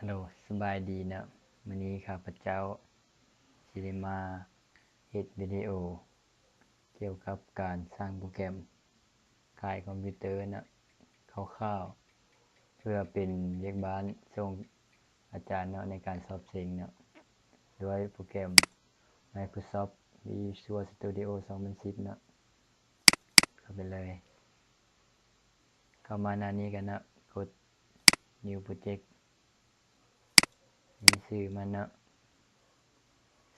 ໂລ ສະບາຍດີເນາະ, ມື້ນີ້ຂ້າພະເຈົ້າຊິໄດ້ມາເຮັດວິດີໂອກ່ຽວກັບການສ້າງໂປຣແກຣມຂາຍຄອມພິວເຕີເນາະ ຄ່າວໆ ເພື່ອເປັນວຽກບ້ານສົ່ງອາຈານເນາະ ໃນການສອບເສັງເນາະ ດ້ວຍໂປຣແກຣມ Microsoft Visual Studio ສອງພັນສິບເນາະ. ເຂົ້າໄປເລີຍ. ເຂົ້າມາໜ້ານີ້ກັນເນາະ, ກົດ New Project ນີ້ຊື່ມັນເນາະ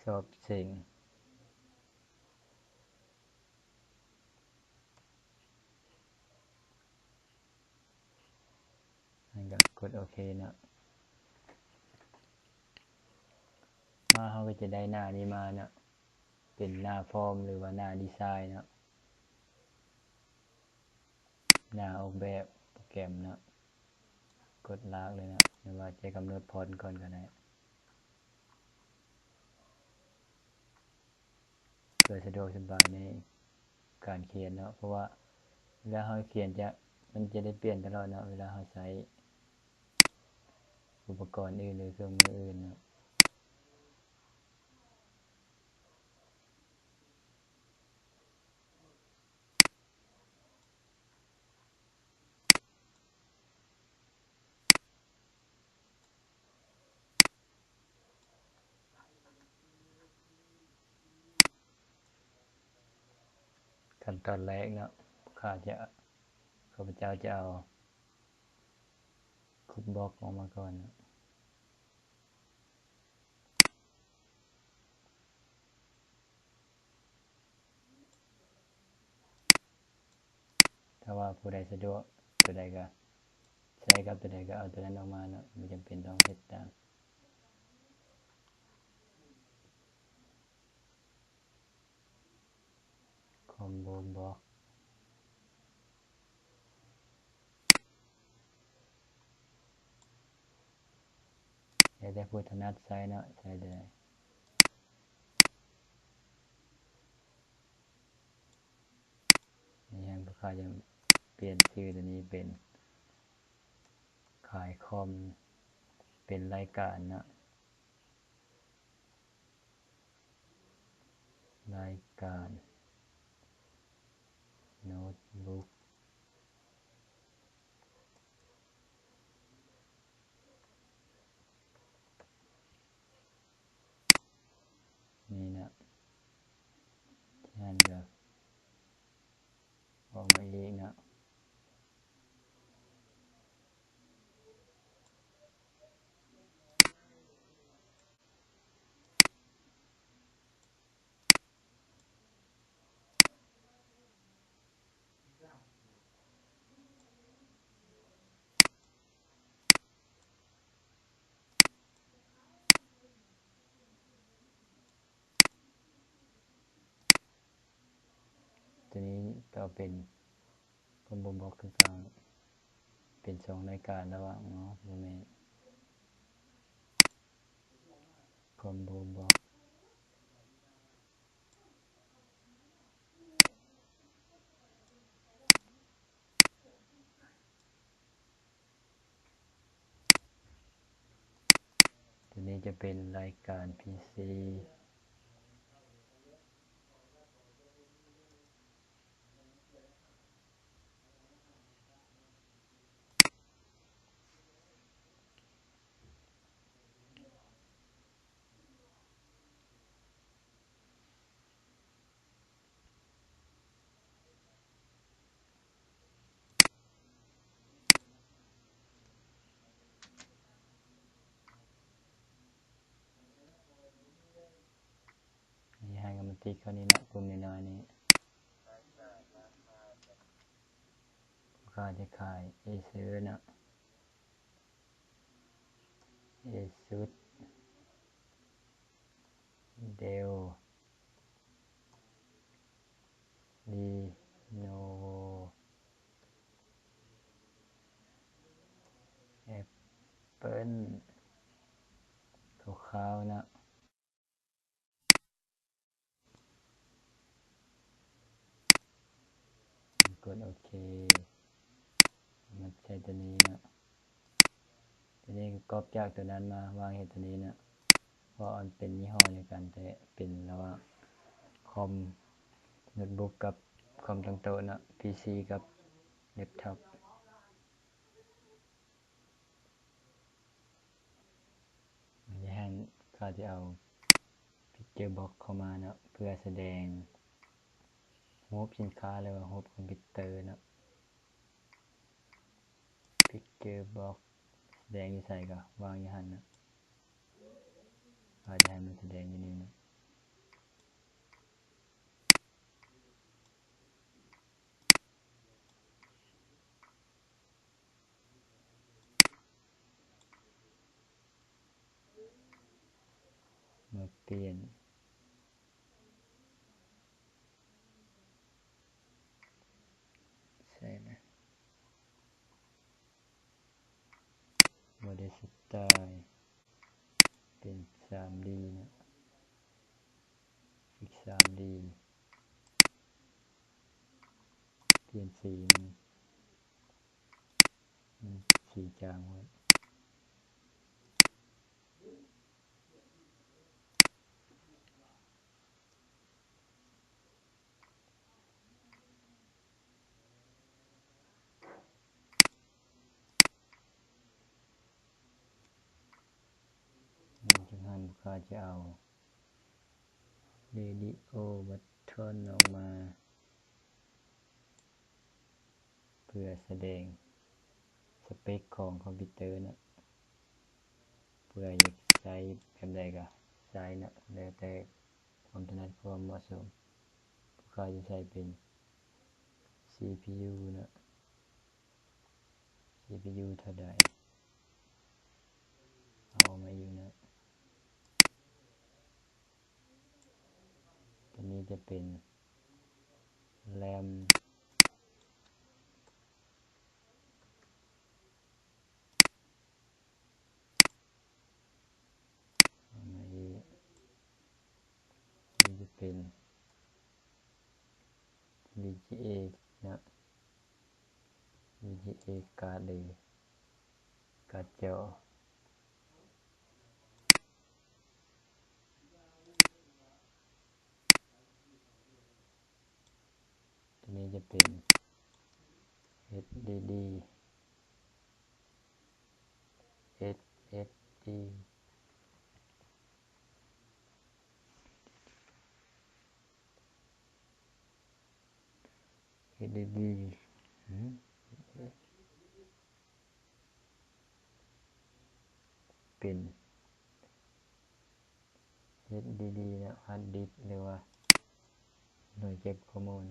ສອບເສັງ ແລ້ວກໍກົດໂອເຄເນາະ. ມາເຮົາກໍຈະໄດ້ໜ້ານີ້ມາເນາະ, ເປັນໜ້າຟອມ ຫຼືວ່າໜ້າດີໄຊເນາະ. ໜ້າອອກແບບໂປຣແກຣມເນາະ, ກົດລາກເລີຍເນາະ ຫຼືວ່າຈະກຳນົດຟອນກ່ອນກໍໄດ້ ເພື່ອສະດວກສະບາຍໃນການຂຽນເນາະ. ເພາະວ່າເວລາເຮົາຂຽນຈະ ມັນຈະໄດ້ປ່ຽນຕະຫຼອດເນາະ ເວລາເຮົາໃຊ້ອຸປະກອນອື່ນ ຫຼືເຄື່ອງມືອື່ນເນາະ. ຂັ້ນຕອນແລກເນາະ ຂ້າຈະ ຂ້າພະເຈົ້າຈະເອົາ Cube Box ອອກມາກ່ອນເນາະ. ຖ້າວ່າຜູ້ໃດສະດວກຕົວໃດກໍໃຊ້ກັບຕົວໃດກໍເອົາຕົວນັ້ນອອກມາເນາະ, ບໍ່ຈຳເປັນຕ້ອງເຮັດຕາມ. Combo Box ແລ້ວແຕ່ຜູ້ຖະໜັດໃຊ້ເນາະ ໃຊ້ໄດ້. ນີ້ຫັ້ນ ພວກຂ້າຈະປ່ຽນຊື່ຕົວນີ້ເປັນ ຂາຍຄອມເປັນລາຍການເນາະ. ລາຍການໂນ້ດບຸກ ນີ້ນະ ທີ່ຫັ້ນກໍອອກມາອີກເນາະ. ຕົວນີ້ກໍເປັນ Combo Box ຄືເກົ່າ, ເປັນຊ່ອງລາຍການລະຫວ່າງ ອໍ ບໍ່ແມ່ນ Combo Box. ຕົວນີ້ຈະເປັນລາຍການ ພີຊີ. ນີ້ໃຫ້ກຳມະຕິດເຂົ້ານີ້ເນາະ, ປຸ່ມນ້ອຍໆນີ້ ເຂົາຈະຂາຍເອເຊີເນາະ. ASUS, Dell, Lenovo, Apple ຄ່າວໆເນາະ. ກົດໂອເຄ ມັນໃຊ້ຕົວນີ້ເນາະ. ທີນີ້ກໍກັອບຈາກໂຕນັ້ນມາວາງເຮັດໂຕນີ້ນະ ເພາະວ່າມັນເປັນຍີ່ຫໍ້ດຽວກັນ ແຕ່ເປັນລະຫວ່າງຄອມໂນ້ດບຸກກັບຄອມຕັ້ງໂຕະນະ ພີຊີກັບແລັບທັອບ. ໃນຫັ້ນຂ້າຈະເອົາພິກເຈີບັອກເຂົ້າມາເນາະ ເພື່ອສະແດງຮູບສິນຄ້າ ຫຼືວ່າຮູບຄອມພິວເຕີເນາະ. ພິກເຈີບັອກສະແດງຢູ່ໃສກໍວາງຢູ່ຫັ້ນນະ. ຂ້າຈະໃຫ້ມັນສະແດງຢູ່ນີ້ນະ. ມາປ່ຽນ ໃສ່ນະ ໂມເດລສະໄຕລ໌ ເປັນສາມດີນະ ຟິກສາມດີ ປ່ຽນສີມັນ ມັນສີຈາງໂພດ. ຫຼັງຈາກນັ້ນ ຂ້າຈະເອົາເຣດິໂອບັດທອນອອກມາ ເພື່ອສະແດງສະເປັກຂອງຄອມພິວເຕີນະ. ຜູ້ໃດຢາກໃຊ້ແບບໃດກໍໃຊ້ນະ ແລ້ວແຕ່ຄວາມຖະໜັດ ຄວາມເໝາະສົມ. ພວກຂ້າຈະໃຊ້ເປັນຊີພີຢູນະ. ຊີພີຢູເທົ່າໃດ ເອົາອອກມາອີກນະ. ຕົວນີ້ຈະເປັນແຣມ ເອົາມາອີກ ນີ້ຈະເປັນວີຈີເອນະ ວີຈີເອກາດ ຫຼືກາດຈໍ. ຕົວນີ້ຈະເປັນເອັດດີດີ ເອັດເອັດດີ ເອັດດີດີ ເປັນເອັດດີດີນະ ຮາດດິສ ຫຼືວ່າໜ່ວຍເກັບຂໍ້ມູນ.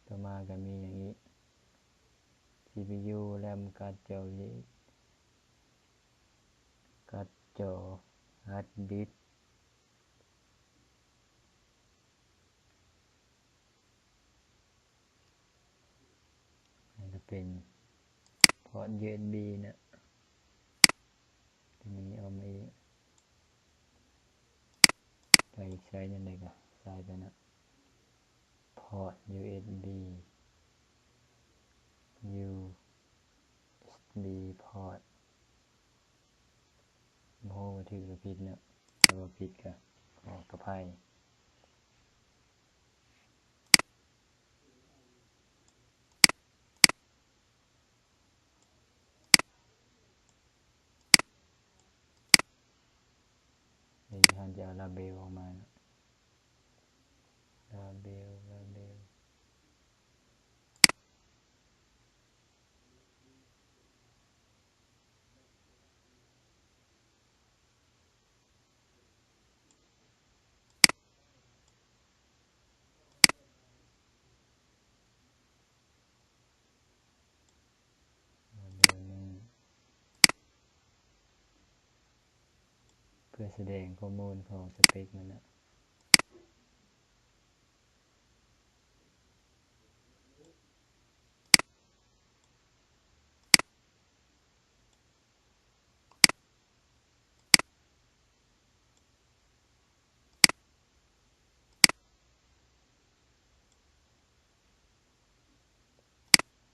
ຕໍ່ມາກໍມີຫຍັງອີກ ຊີພີຢູ ແຣມ ກາດຈໍ ກາດຈໍ ຮາດດິສ. ອັນນີ້ກໍເປັນພອດຢູເອັສບີນະ ຕົວນີ້ເອົາມາອີກ ໃຜຢາກໃຊ້ແນວໃດກໍໃສ່ໄປນະ ພອດຢູເອັສບີ ຢູເອັສບີພອດ. ບໍ່ຮູ້ວ່າຖືກຫຼືຜິດເນາະ ຖ້າວ່າຜິດກໍຂໍອະໄພ. ເຮົາຈະເອົາລາເບວອອກມາເນາະ ລາເບວ ລາເບວ. ເພື່ອສະແດງຂໍ້ມູນຂອງສະເປັກມັນນະ.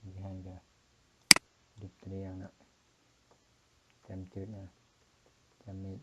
ນີ້ຫັ້ນກໍດິບຕະຫຼຽງເນາະ. ຈຸດນະ ຈຳມິດ.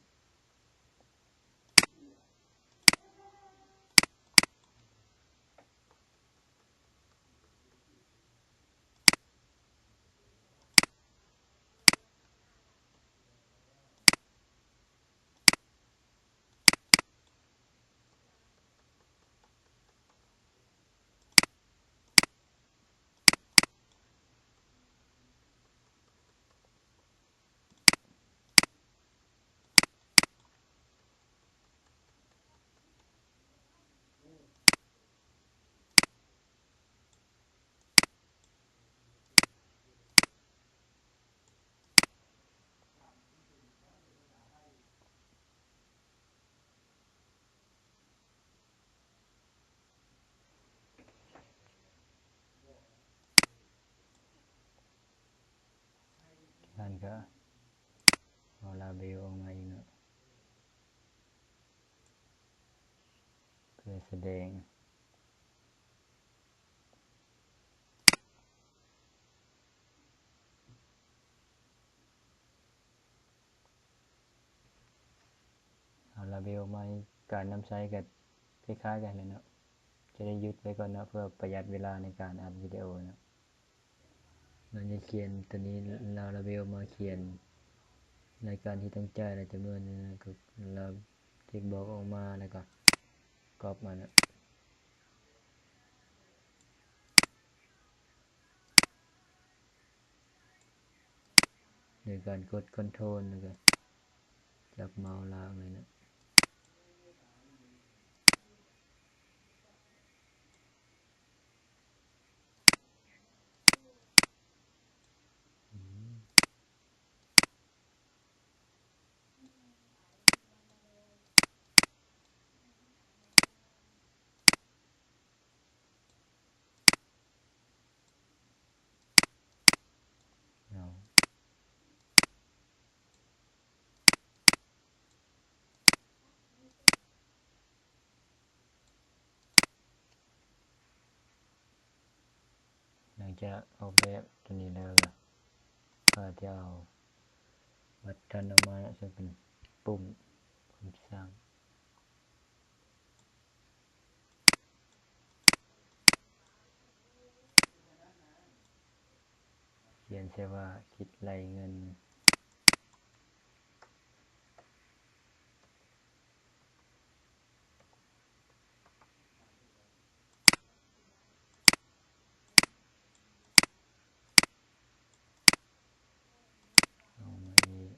ທ່ານກະເອົາລາເບວອອກມາອີກເນາະ ເພື່ອສະແດງ. ເອົາລາເບວມາ ການນຳໃຊ້ກໍຄ້າຍໆກັນແຫຼະເນາະ ຈະໄດ້ຢຸດໄວ້ກ່ອນເນາະ ເພື່ອປະຢັດເວລາໃນການອັດວິດີໂອເນາະ. ເຮົາຈະຂຽນໂຕນີ້ ເອົາລາເບວມາຂຽນລາຍການທີ່ຕ້ອງຈ່າຍ ແລະ ຈຳນວນນັ້ນ ກໍລາວເຊັກບັອກອອກມາ ແລ້ວກໍກັອບມາເນາະ. ໂດຍການກົດຄອນໂທຣ ແລ້ວກໍຈັບເມົາສ໌ລາກເລີຍເນາະ. ເອົາ ຫຼັງຈາກອອກແບບໂຕນີ້ແລ້ວລະ ກໍຈະເອົາບັດຕັນອອກມາ ເຊິ່ງເປັນປຸ່ມຄຳສັ່ງ ຂຽນໃສ່ວ່າຄິດໄລ່ເງິນ. ເອົາມາອີກ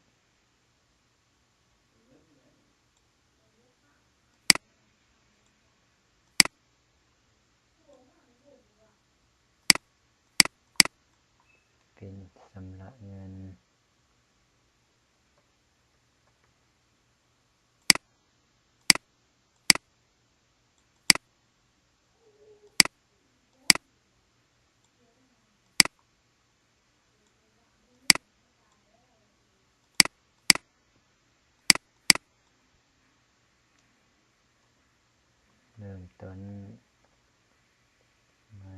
ເປັນຊຳລະເງິນ. ເລີ່ມຕົ້ນໃໝ່.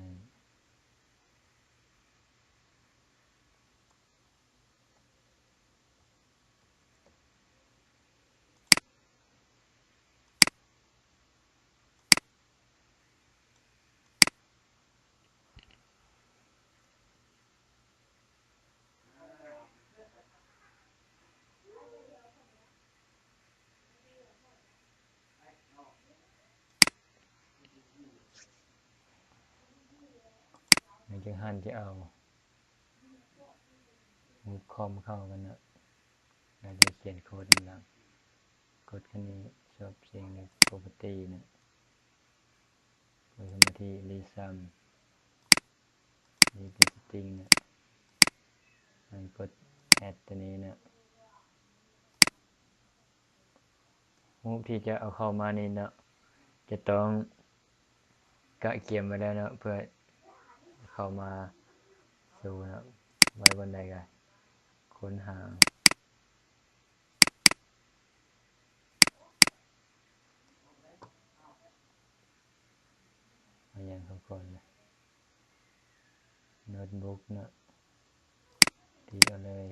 ຫຼັງຈາກຫັ້ນຈະເອົາຮູບຄອມເຂົ້າກັນເນາະ ແລ້ວຈະຂຽນໂຄດນຳຫຼັງ ກົດຄັນນີ້ຊອບເຊງ ຫຼື ໂປຣເພີຕີ້ເນາະ ກົດເຂົ້າມາທີ່ລີຊຳ ນີ້ເປັນສະຕຣິງເນາະ ແລ້ວກົດແອັດໂຕນີ້ເນາະ. ຮູບທີ່ຈະເອົາເຂົ້າມານີ້ເນາະ ຈະຕ້ອງກະກຽມໄວ້ແລ້ວເນາະ ເພື່ອເຂົ້າມາໂຊເນາະ ໄວ້ບ່ອນໃດກະຄົ້ນຫາ ເອົາຫຍັງເຂົ້າກ່ອນລະ ໂນ້ດບຸກເນາະ ຕິດເອົາເລີຍ.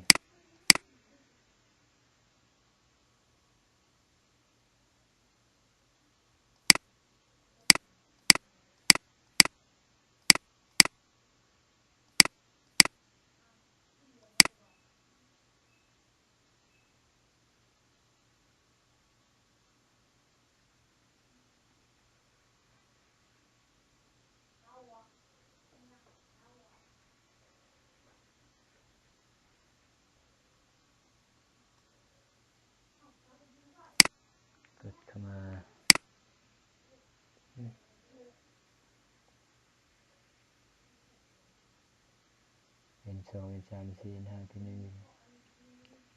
ສອງ ເອັນສາມ ເອັນສີ່ ເອັນຫ້າ ເປັນຫຍັງຢູ່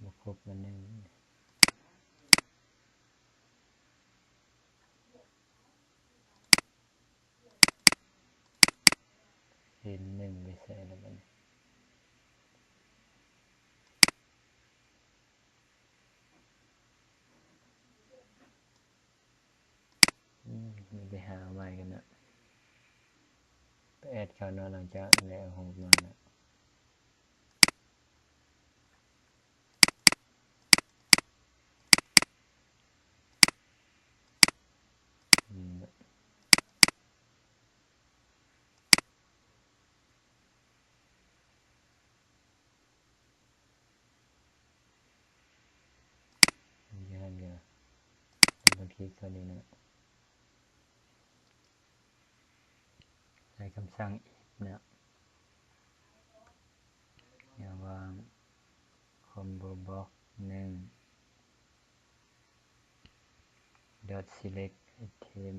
ບໍ່ຄົບອັນໜຶ່ງ. ເອັນໜຶ່ງໄປໃສລະບັດນີ້? ອືມ ໄປຫາເອົາໃໝ່ກັນນະ ໄປແອັດເຂົາເນາະ ຫຼັງຈາກໄດ້ເອົາຮູບມານະ. ອືມ ຢູ່ຫັ້ນກໍ ດັບເບິນຄລິກເຂົ້ານີ້ນະ ໃສ່ຄຳສັ່ງ if ນະ ລະຫວ່າງ combo box ໜຶ່ງ dot select item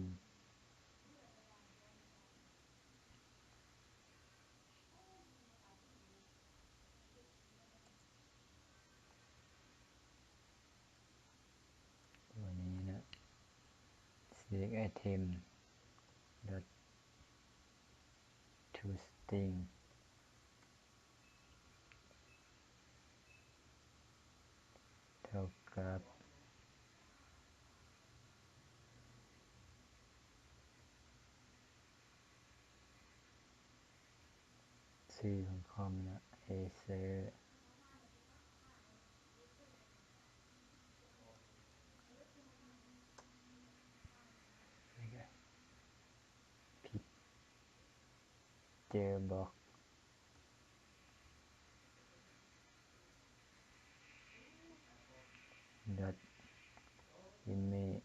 ຕົວນີ້ນະ select item dot toString ເທົ່າກັບ ຊື່ຂອງຄອມນະ Acer ແລ້ວກໍ Picture Box dot image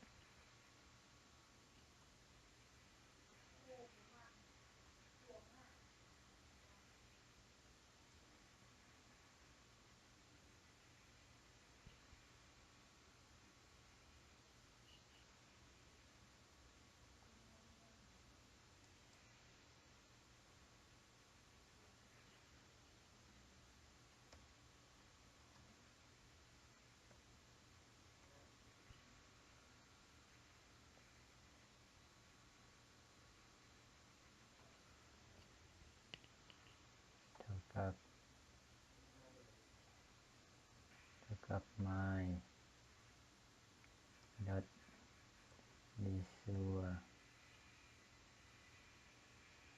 ເທົ່າກັບ ເທົ່າກັບ my dot visual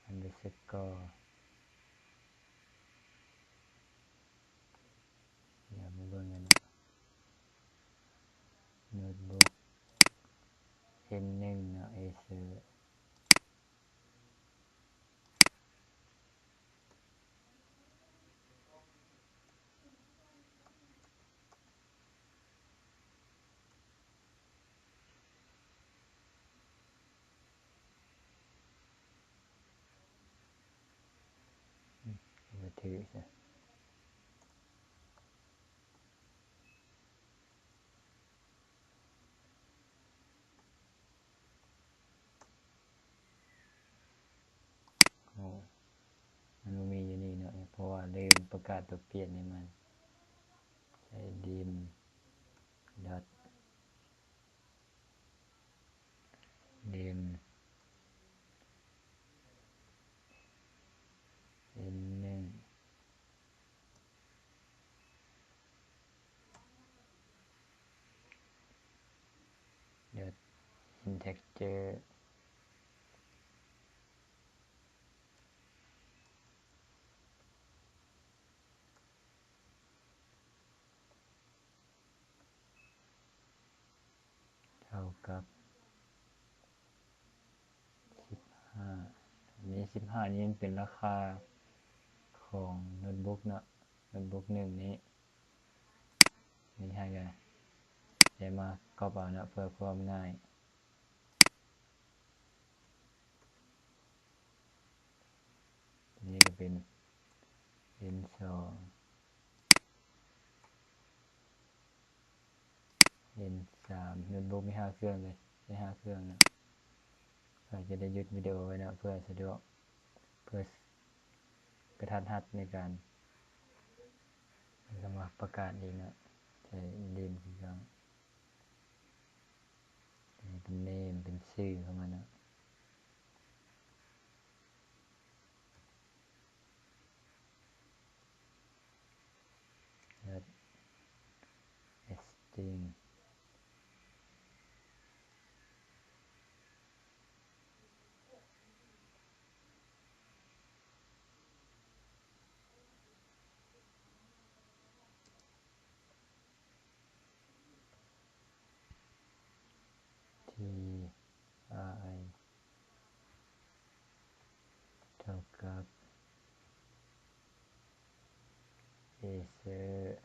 underscore ດຽວມາເບິ່ງກັນເນາະ notebook N ໜຶ່ງເນາະ Acer. ອືມ ບໍ່ຖືກຊະ. ໂອ້ ມັນບໍ່ມີຢູ່ນີ້ເນາະ ເພາະວ່າລືມປະກາດຕົວປ່ຽນໃຫ້ມັນ. ໃສ່ dim dot dim N ໜຶ່ງ dot integer ເທົ່າກັບສິບຫ້າ. ອັນນີ້ສິບຫ້ານີ້ມັນເປັນລາຄາຂອງໂນດບຸກເນາະ ໂນດບຸກໜຶ່ງນີ້. ນີ້ໃຫ້ກະໄດ້ມາກັອບເອົາເນາະ ເພື່ອຄວາມງ່າຍ. ນີ້ກະເປັນ N ສອງ N ສາມ ໂນດບຸກມີຫ້າເຄື່ອງເລີຍ ໃຊ້ຫ້າເຄື່ອງເນາະ. ຂ້ອຍຈະໄດ້ຢຸດວິດີໂອໄວ້ເນາະ ເພື່ອສະດວກ ເພື່ອ ກະທັດຮັດໃນການ ແລ້ວກໍມາປະກາດອີກເນາະ ໃສ່ name ຄືເກົ່າ ໃສ່ເປັນ name ເປັນຊື່ຂອງມັນເນາະ. Dot string ທີ່ R I ເທົ່າກັບ insert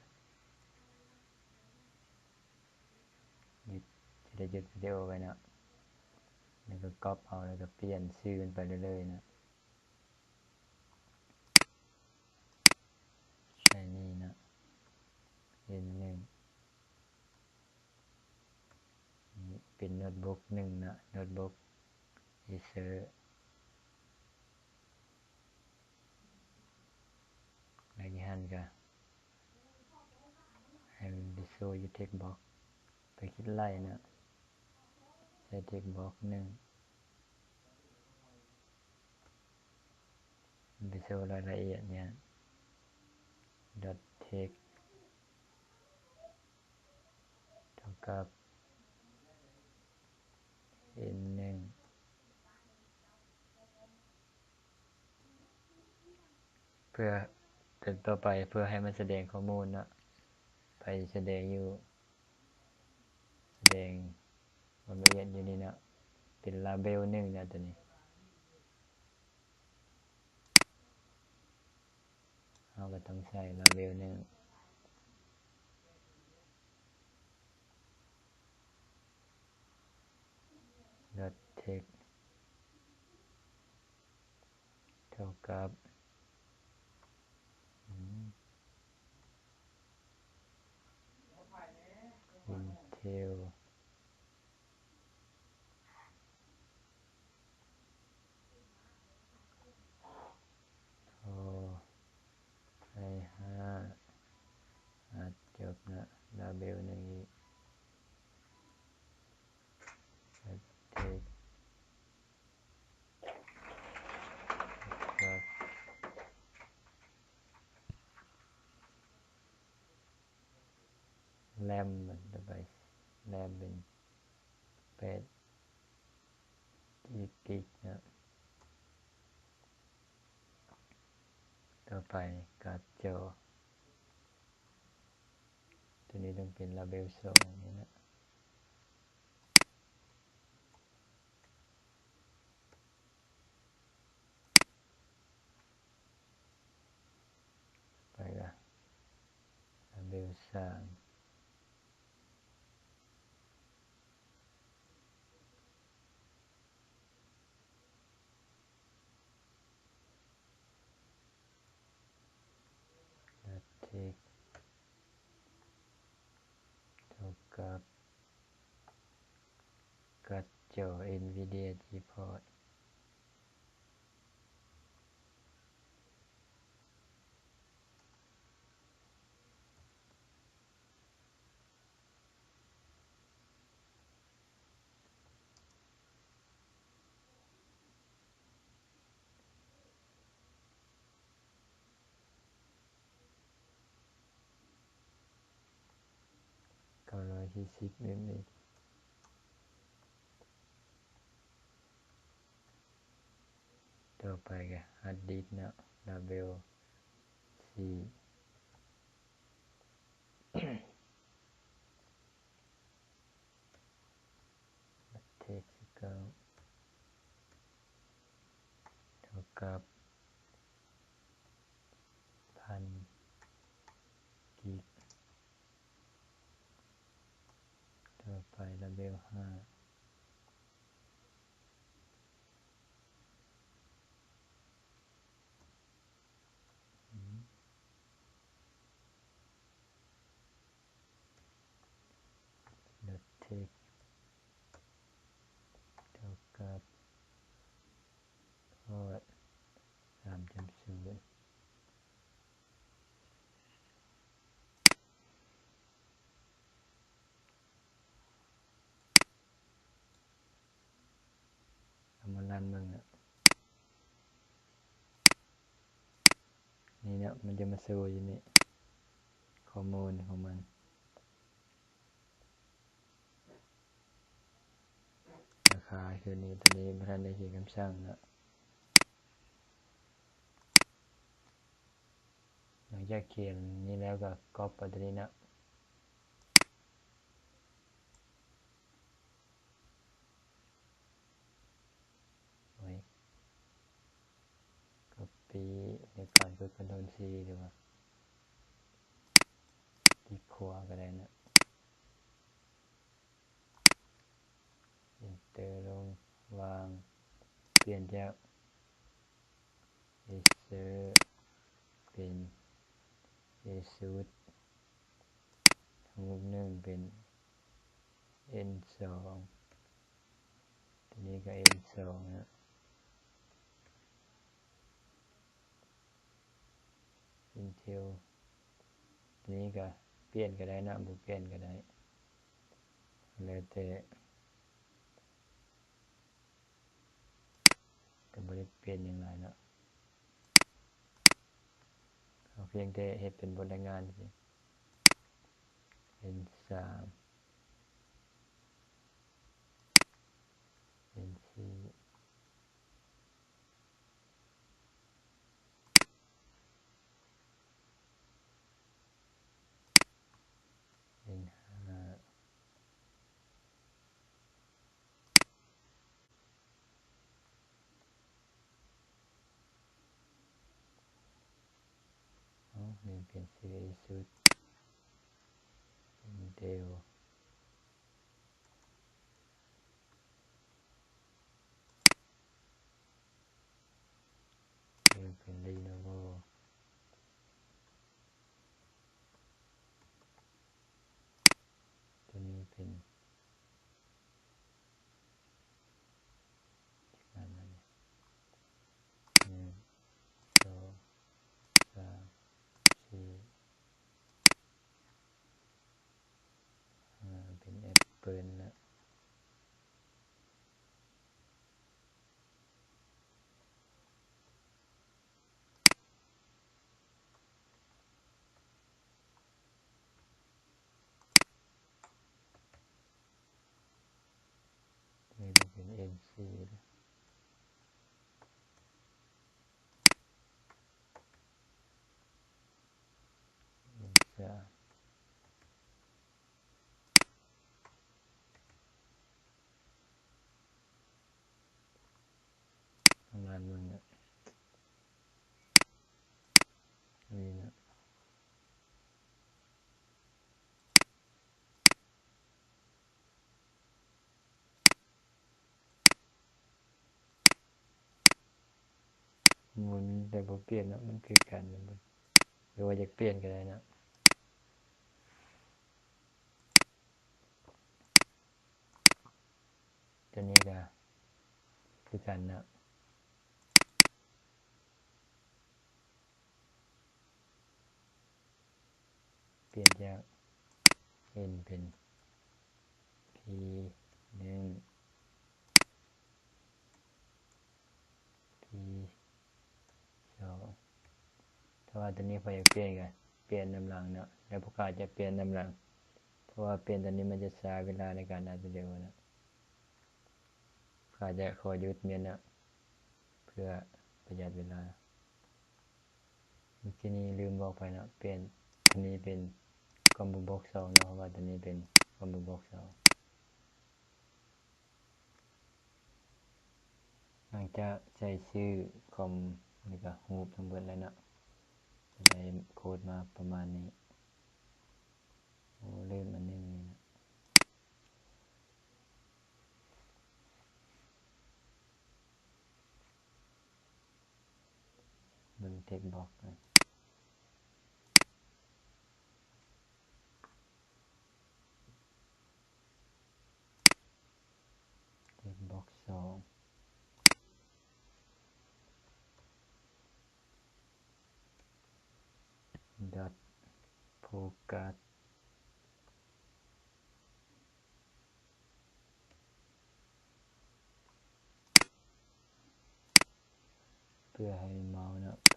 ຢຸດ ຈະໄດ້ຢຸດວິດີໂອໄວ້ເນາະ ແລ້ວກໍກັອບເອົາ ແລ້ວກໍປ່ຽນຊື່ມັນໄປເລື້ອຍໆເນາະ. ໃສ່ນີ້ເນາະ N ໜຶ່ງ ນີ້ເປັນໂນ້ດບຸກໜຶ່ງເນາະ ໂນ້ດບຸກ insert ແລ້ວຢູ່ຫັ້ນກະໃຫ້ມັນໄປໂຊຢູ່ text box ໄປຄລິກໄລ່ເນາະ ໃສ່ text box ໜຶ່ງ ມັນໄປໂຊລາຍລະອຽດເນຍ dot text ເທົ່າກັບ N ໜຶ່ງ ເພື່ອ ຕໍ່ໄປເພື່ອໃຫ້ມັນສະແດງຂໍ້ມູນເນາະ ໄປສະແດງຢູ່ ສະແດງຄວາມລະອຽດຢູ່ນີ້ເນາະ ເປັນລາເບວໜຶ່ງເນາະ ຕົວນີ້ ເຮົາກໍຕ້ອງໃສ່ລາເບວໜຶ່ງ dot text ເທົ່າກັບ ອືມ Intel ໂອ້ ໄອຫ້າ ອາ ຈົບນະ ລາເບວໜຶ່ງອີກ ແຣມ ຕໍ່ໄປ ແຣມເປັນແປດ ອີກເນາະ ຕໍ່ໄປກາດຈໍ ຕົວນີ້ຕ້ອງເປັນລາເບວສອງນີ້ນະ ໄປລະ ລາເບວສາມ text ເທົ່າກັບ ກາດຈໍ Nvidia GeForce ເກົ້າຮ້ອຍສີ່ສິບ ເອັມເອັມ ຕໍ່ໄປກະຮາດດິສເນາະ ລາເບວສີ່ ເທກສິບເກົ້າ ເທົ່າກັບພັນກິກ ຕໍ່ໄປລາເບວຫ້າ ອືມ ເທກ ເທົ່າກັບ ພອດ ສາມຈຸດສູນ. ອ່ານເບິ່ງນະ ນີ້ເນາະ ມັນຈະມາໂຊຢູ່ນີ້ ຂໍ້ມູນຂອງມັນ ລາຄາຄືນີ້ ໂຕນີ້ບໍ່ທັນໄດ້ຂຽນຄຳສັ່ງເນາະ. ຫຼັງຈາກຂຽນນີ້ແລ້ວກໍກັອບເອົາໂຕນີ້ເນາະ ໂອ້ຍ ກັອບປີ້ ໃນການກົດຄອນໂທນຊີ ຫຼືວ່າຄລິກຂວາກໍໄດ້ເນາະ. ເອັນເຕີລົງ ວາງ ປ່ຽນຈາກເອເຊີເປັນເອຊຸດ ຮູບໜຶ່ງເປັນເອັນສອງ ໂຕນີ້ກໍເອັນສອງນະ. ເອັນເທີ ໂຕນີ້ກໍປ່ຽນກໍໄດ້ນະ ບໍ່ປ່ຽນກໍໄດ້ ແລ້ວແຕ່ ກໍບໍ່ໄດ້ປ່ຽນຫຍັງຫຼາຍເນາະ ເຮົາພຽງແຕ່ເຮັດເປັນບົດລາຍງານຊື່ໆ ເອັນສາມ ເອັນສີ່ ເອັນຫ້າ ເອົາ ນີ້ເປັນຊີຣີສຸດ ເປັນເດວ ນີ້ເປັນລີໂນໂວ ຕົວນີ້ເປັນ ຈັກອັນລະນີ້ ໜຶ່ງ ສອງ ສາມ ສີ່ ຫ້າ ເປັນແອັບເປິນລະ. ນີ້ກໍເປັນເອັນສີ່ເດ້ ເອັນສາມ ທຳງານເບິ່ງນະ ນີ້ນະ ໝູນແຕ່ບໍ່ປ່ຽນເນາະ ມັນຄືກັນ ຫຼືວ່າຢາກປ່ຽນກໍໄດ້ເນາະ. ຕົວນີ້ກໍຄືກັນເນາະ ປ່ຽນຈາກເອັນເປັນພີໜຶ່ງ ພີສອງ ຖ້າວ່າຕົວນີ້ຂ້ອຍຢາກປ່ຽນກໍປ່ຽນນຳຫຼັງເນາະ ແລ້ວພວກຂ້າຈະປ່ຽນນຳຫຼັງ ເພາະວ່າປ່ຽນຕົວນີ້ມັນຈະຊ້າເວລາໃນການອັບໂຫຼດເນາະ. ຂ້າຈະຂໍຢຸດເມັນເນາະ ເພື່ອປະຢັດເວລາ. ເມື່ອກີ້ນີ້ລືມບອກໄປເນາະ ປ່ຽນຕົວນີ້ເປັນຄອມໂບບັອກສອງເນາະ ເພາະວ່າຕົວນີ້ເປັນຄອມໂບບັອກສອງ. ຫຼັງຈາກໃສ່ຊື່ຄອມ ແລ້ວກໍຮູບທັງເບິດແລ້ວເນາະ ຈະໄດ້ໂຄດມາປະມານນີ້. ໂອ້ ລືມອັນໜຶ່ງນີ້ນະ ເບິ່ງເທັກບັອກນະ ເທັກບັອກສອງ ດອດໂຟກັສ. ພື່ອໃຫ້ເມົາເນາະ ເວ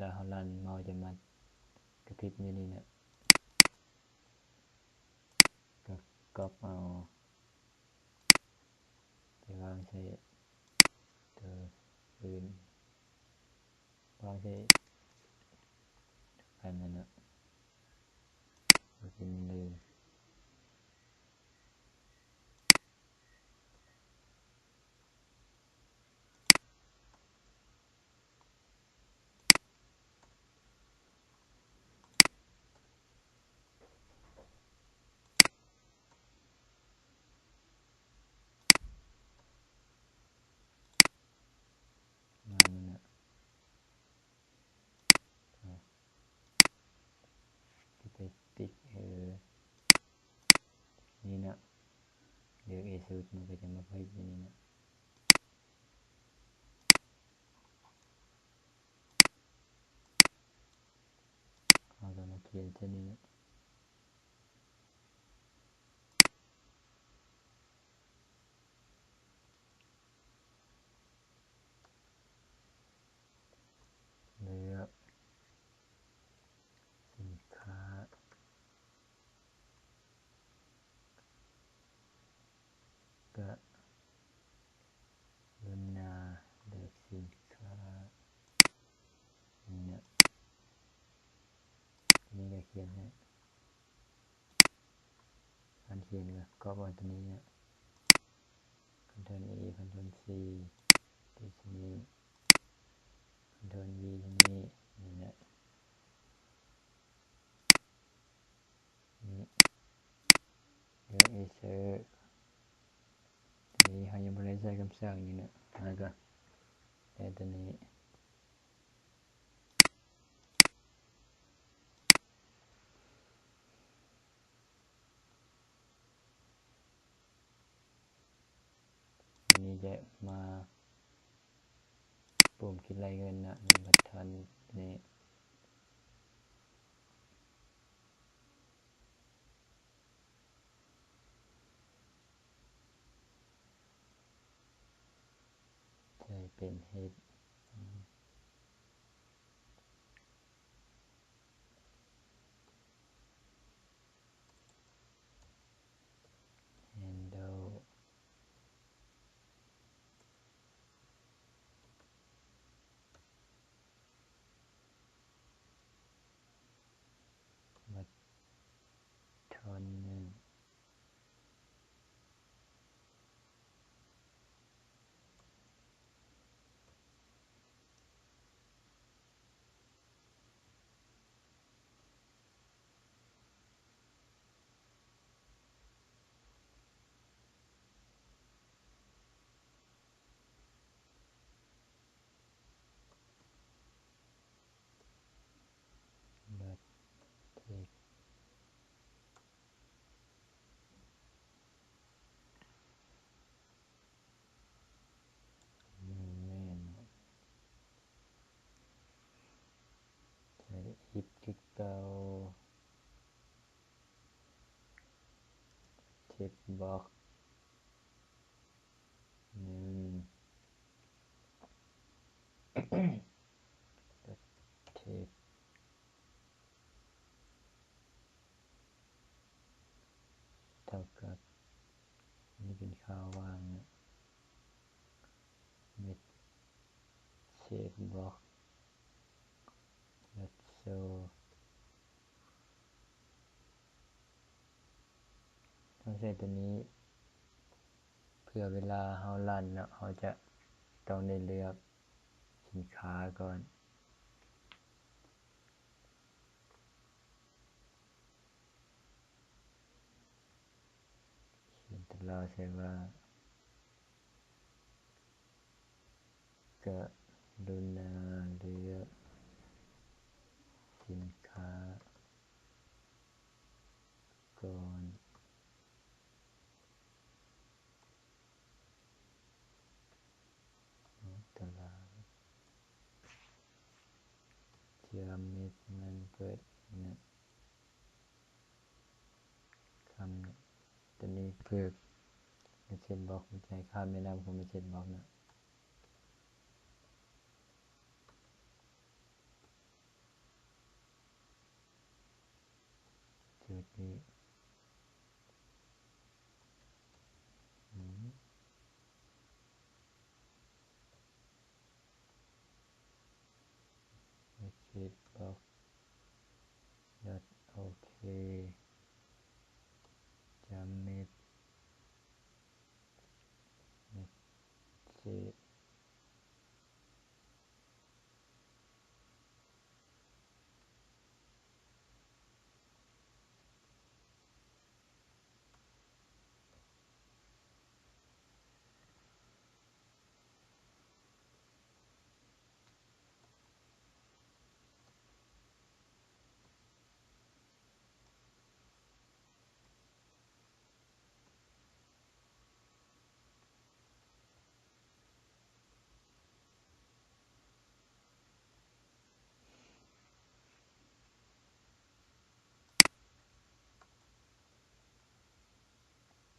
ລາເຮົາລັນເມົາຈະມາກະພິບຢູ່ນີ້ເນາະ ກະກັອບເອົາ ໄປວາງໃສ່ໂຕອື່ນ ວາງໃສ່ອັນນັ້ນເນາະ ວາງໃສ່ນີ້ເລີຍ. ງາມແລ້ວນະ ຈະໄປຕິກ ເອີ ນີ້ນະ ເລືອກ Extrude ມັນກະຈະມາພິມຢູ່ນີ້ນະ. ເຮົາກະມາຂຽນໃສ່ນີ້ເນາະ ເລືອກສິນຄ້າ ກະລຸນາເລືອກສິນຄ້າ ນີ້ນະ ນີ້ກະຂຽນໃຫ້ ການຂຽນກະກັອບເອົາໂຕນີ້ນະ Ctrl A Ctrl C ໂຕນີ້ Ctrl V ໂຕນີ້ ນີ້ນະ. ນີ້ ເລືອກ Insert ໂຕນີ້ເຮົາຍັງບໍ່ໄດ້ໃສ່ຄຳສັ່ງນີ້ນະ ແລ້ວກະແຕະໂຕນີ້ ອັນນີ້ຈະມາປຸ່ມຄິດໄລ່ເງິນນະ ນີ້ບັດທັນນີ້ ໃສ່ເປັນເຮັດ handle ບັດທອນໜຶ່ງ ໃສ່ if ຄືເກົ່າ text box ໜຶ່ງ text ເທົ່າກັບ ນີ້ເປັນຄ່າວ່າງນະ message box dot show ເຮົາໃສ່ໂຕນີ້ ເພື່ອເວລາເຮົາລັນເນາະ ເຮົາຈະຕ້ອງໄດ້ເລືອກສິນຄ້າກ່ອນ. ຂຽນຕາລາງໃສ່ວ່າ ກະລຸນາເລືອກສິນຄ້າກ່ອນ ຕາລາງ ຈຳເມັດມັນເປີດນະ ຄຳ ໂຕນີ້ຄື message box ມັນຈະໃຫ້ຄ່າແມ່ນຳຂອງ message box ນະ. ນີ້ ອືມ ເມສເສດບລັອກ ດອດໂອເຄ ຈຳເມັດ ເມສເສດ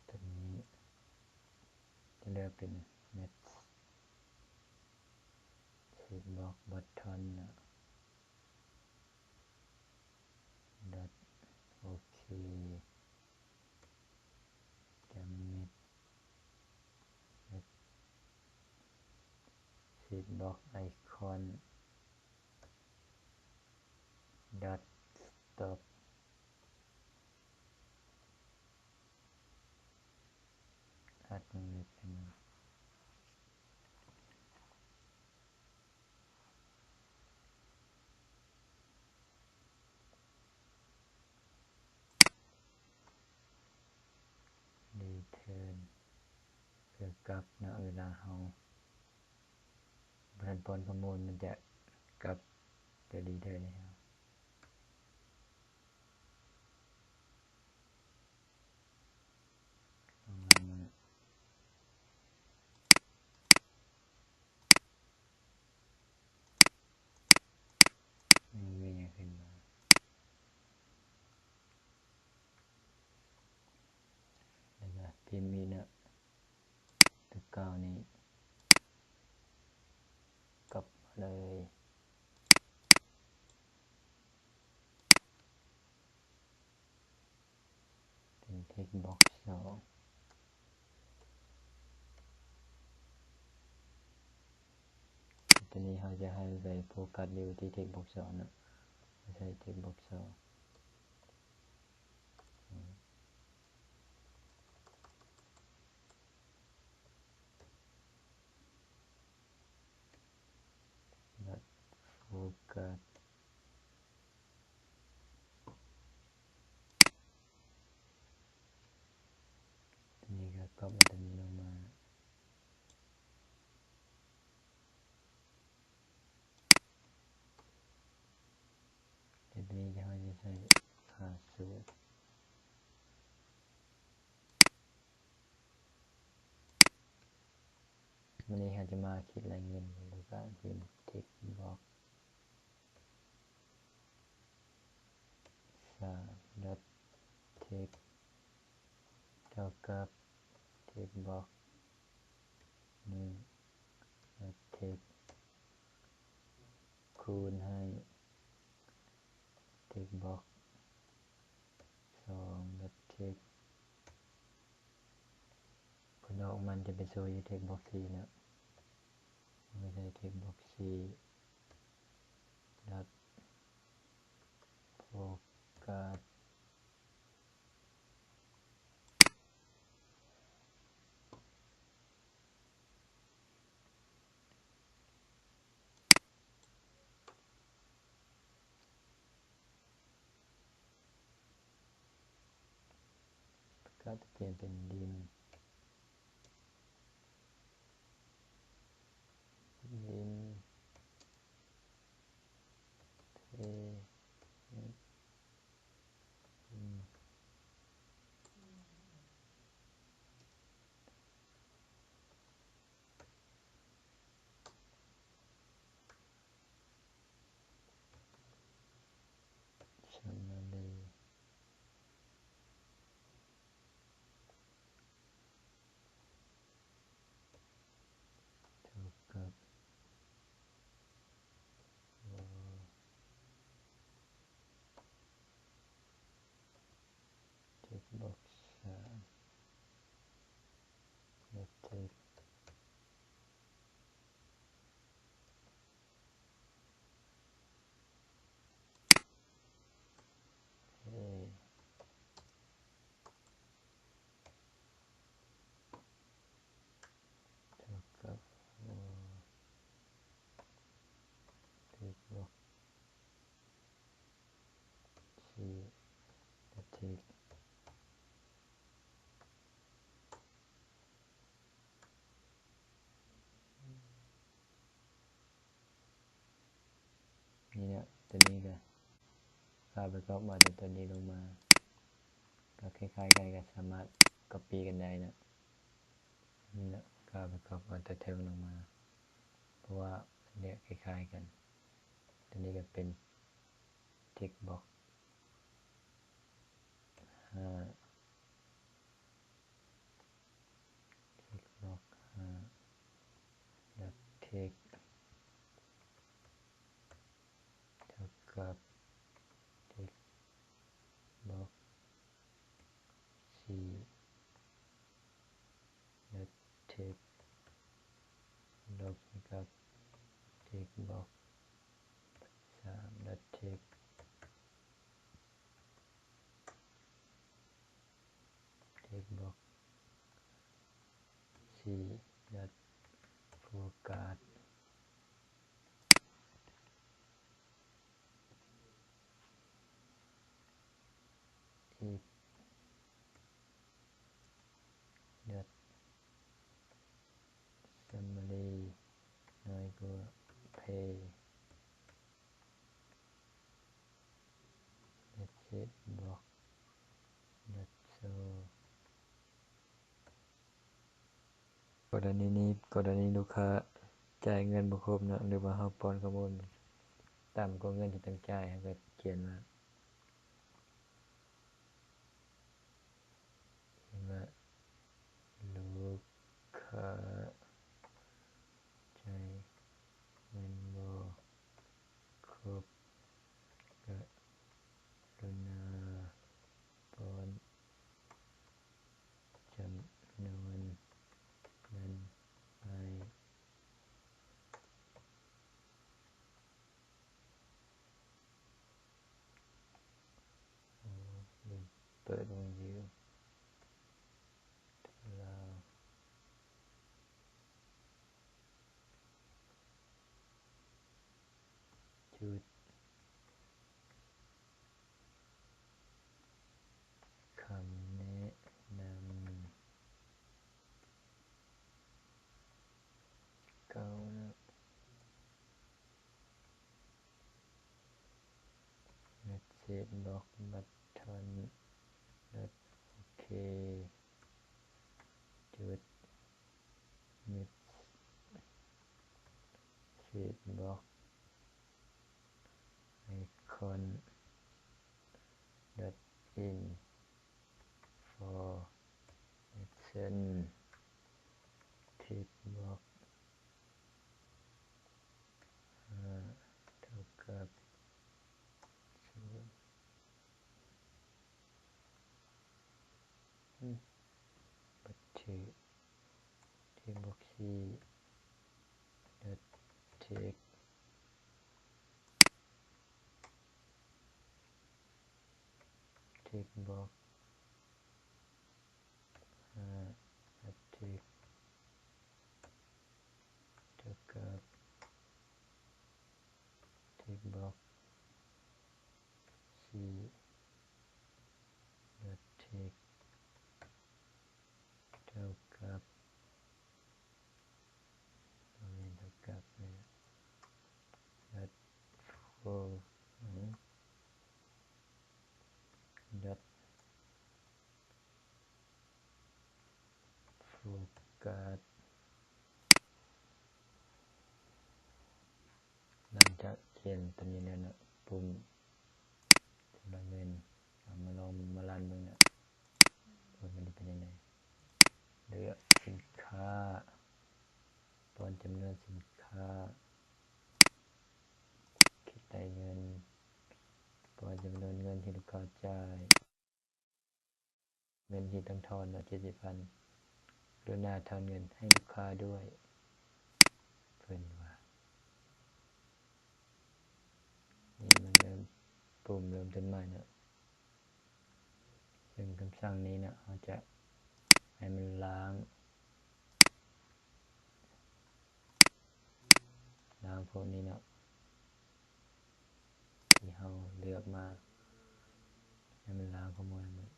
ຕົວນີ້ຈະເລືອກເປັນ ເມສເສດບລັອກບັດທອນເນາະ ດອດໂອເຄ ຈຳເມັດ ເມສເສດບລັອກໄອຄອນ ດອດສະຕັອບ ອັດມັນເລັກຂຶ້ນມາ ຣີເທີນ ຄືກັບເນາະ ເວລາເຮົາບໍ່ທັນປ້ອນຂໍ້ມູນ ມັນຈະກັບ ຈະຣີເທີນໃຫ້ເຮົາ. ລອງລັນເບິ່ງ ມັນມີຫຍັງຂຶ້ນມາ ແລ້ວກໍພິມອີກເນາະ ຕົວເກົ່ານີ້ກັບມາເລີຍ ເປັນເທັກບັອກສອງ ຕົວນີ້ເຮົາຈະໃຫ້ໄປໂຟກັສຢູ່ທີ່ເທັກບັອກສອງເນາະ ໃສ່ເທັກບັອກສອງ ດອດໂຟກັສ ຕົວນີ້ກໍກັອບເອົາຕົວນີ້ລົງມາ ແຕ່ຕົວນີ້ເຮົາຈະໃສ່ພາສເວີດ ມື້ນີ້ເຮົາຈະມາຄິດໄລ່ເງິນ ແລ້ວກໍພິມເທັກບັອກ ສາມ ດອດເທັກ ເທົ່າກັບເທັກບັອກ ໜຶ່ງ ດອດເທັກ ຄູນໃຫ້ເທັກບັອກ ສອງ ດອດເທັກ ຜົນອອກມັນຈະໄປໂຊຢູ່ເທັກບັອກສີ່ເນາະ ເຮົາໃສ່ເທັກບັອກສີ່ ດອດໂຟກັສ ກໍຈະປ່ຽນເປັນດິນ ດິນ ເທ ຊາມາລີ. ນີ້ນະ ຕົວນີ້ກະ ກາໄປກັອບເອົາແຕ່ຕົວນີ້ລົງມາ ກະຄ້າຍໆກັນ ກະສາມາດກັອບປີ້ກັນໄດ້ນະ. ນີ້ນະ ກາໄປກັອບເອົາແຕ່ເທິງລົງມາ ເພາະວ່າມັນຈະຄ້າຍໆກັນ. ຕົວນີ້ກະເປັນ ເທັກບັອກ ຫ້າ ເທັກບັອກ ຫ້າ ດອດເທັກ ເທົ່າກັບ ເທັກບັອກ ສີ່ ດອດເທັກ ລົບໃຫ້ກັບ ເທັກບັອກ ສາມ ດອດເທັກ ເທັກບັອກ ສີ່ ດອດໂຟກັສ ອີຟ ດອດຊຳມາຣີ ນ້ອຍກວ່າ ເພ ເມສເສດບັອກ ດອດໂຊ ກໍລະນີນີ້ ກໍລະນີລູກຄ້າຈ່າຍເງິນບໍ່ຄົບເນາະ ຫຼືວ່າເຮົາປ້ອນຂໍ້ມູນຕ່ຳກວ່າເງິນທີ່ຕ້ອງຈ່າຍ ເຮົາກໍຂຽນວ່າ ຂຽນວ່າ ລູກຄ້າຈ່າຍເງິນບໍ່ຄົບ ກະລຸນາປ້ອນຈຳນວນເງິນໃໝ່. ເປີດວົງຢູ່ ລາວ ຈຸດ ຄຳແນະນຳ ເກົ້າ ເນາະ ເມສເສດບັອກ ບັດທອນ ດອດໂອເຄ ຈຸດ ເມສເສດບັອກ ໄອຄອນ ດອດອິນຟໍເອັກຊັນ ເທັກບັອກ ຫ້າ ເທົ່າກັບ ສູນ ອືມ ບັດເທກ ເທັກບັອກ ສີ່ ດອດເທັກ ເທັກບັອກ ຫ້າ ດອດເທັກ ເທົ່າກັບ ເທັກບັອກ ສີ່ ດອດເທັກ ເທົ່າກັບ ບໍ່ແມ່ນເທົ່າກັບແມ່ນ ດອດໂຟ ດອດ ໂຟກັສ ຫຼັງຈາກຂຽນຕົວນີ້ແລ້ວເນາະ ປຸ່ມສຳລັບເງິນ ເອົາມາລອງມາລັນເບິ່ງເນາະ ວ່າມັນຈະເປັນຈັ່ງໃດ. ເລືອກສິນຄ້າ ປ້ອນຈຳນວນສິນຄ້າ ຄິດໄດ້ເງິນ ປ້ອນຈຳນວນເງິນທີ່ລູກຄ້າຈ່າຍ. ເງິນທີ່ຕ້ອງຖອນເນາະ ເຈັດສິບພັນ ກະລຸນາຖອນເງິນໃຫ້ລູກຄ້າດ້ວຍ ເພິ່ນວ່າ. ນີ້ມັນເລີ່ມ ປຸ່ມເລີ່ມຕົ້ນໃໝ່ເນາະ ເຊິ່ງຄຳສັ່ງນີ້ເນາະ ເຮົາຈະໃຫ້ມັນລ້າງ ລ້າງພວກນີ້ເນາະ ທີ່ເຮົາເລືອກມາ ໃຫ້ມັນລ້າງຂໍ້ມູນໃຫ້ໝົດ.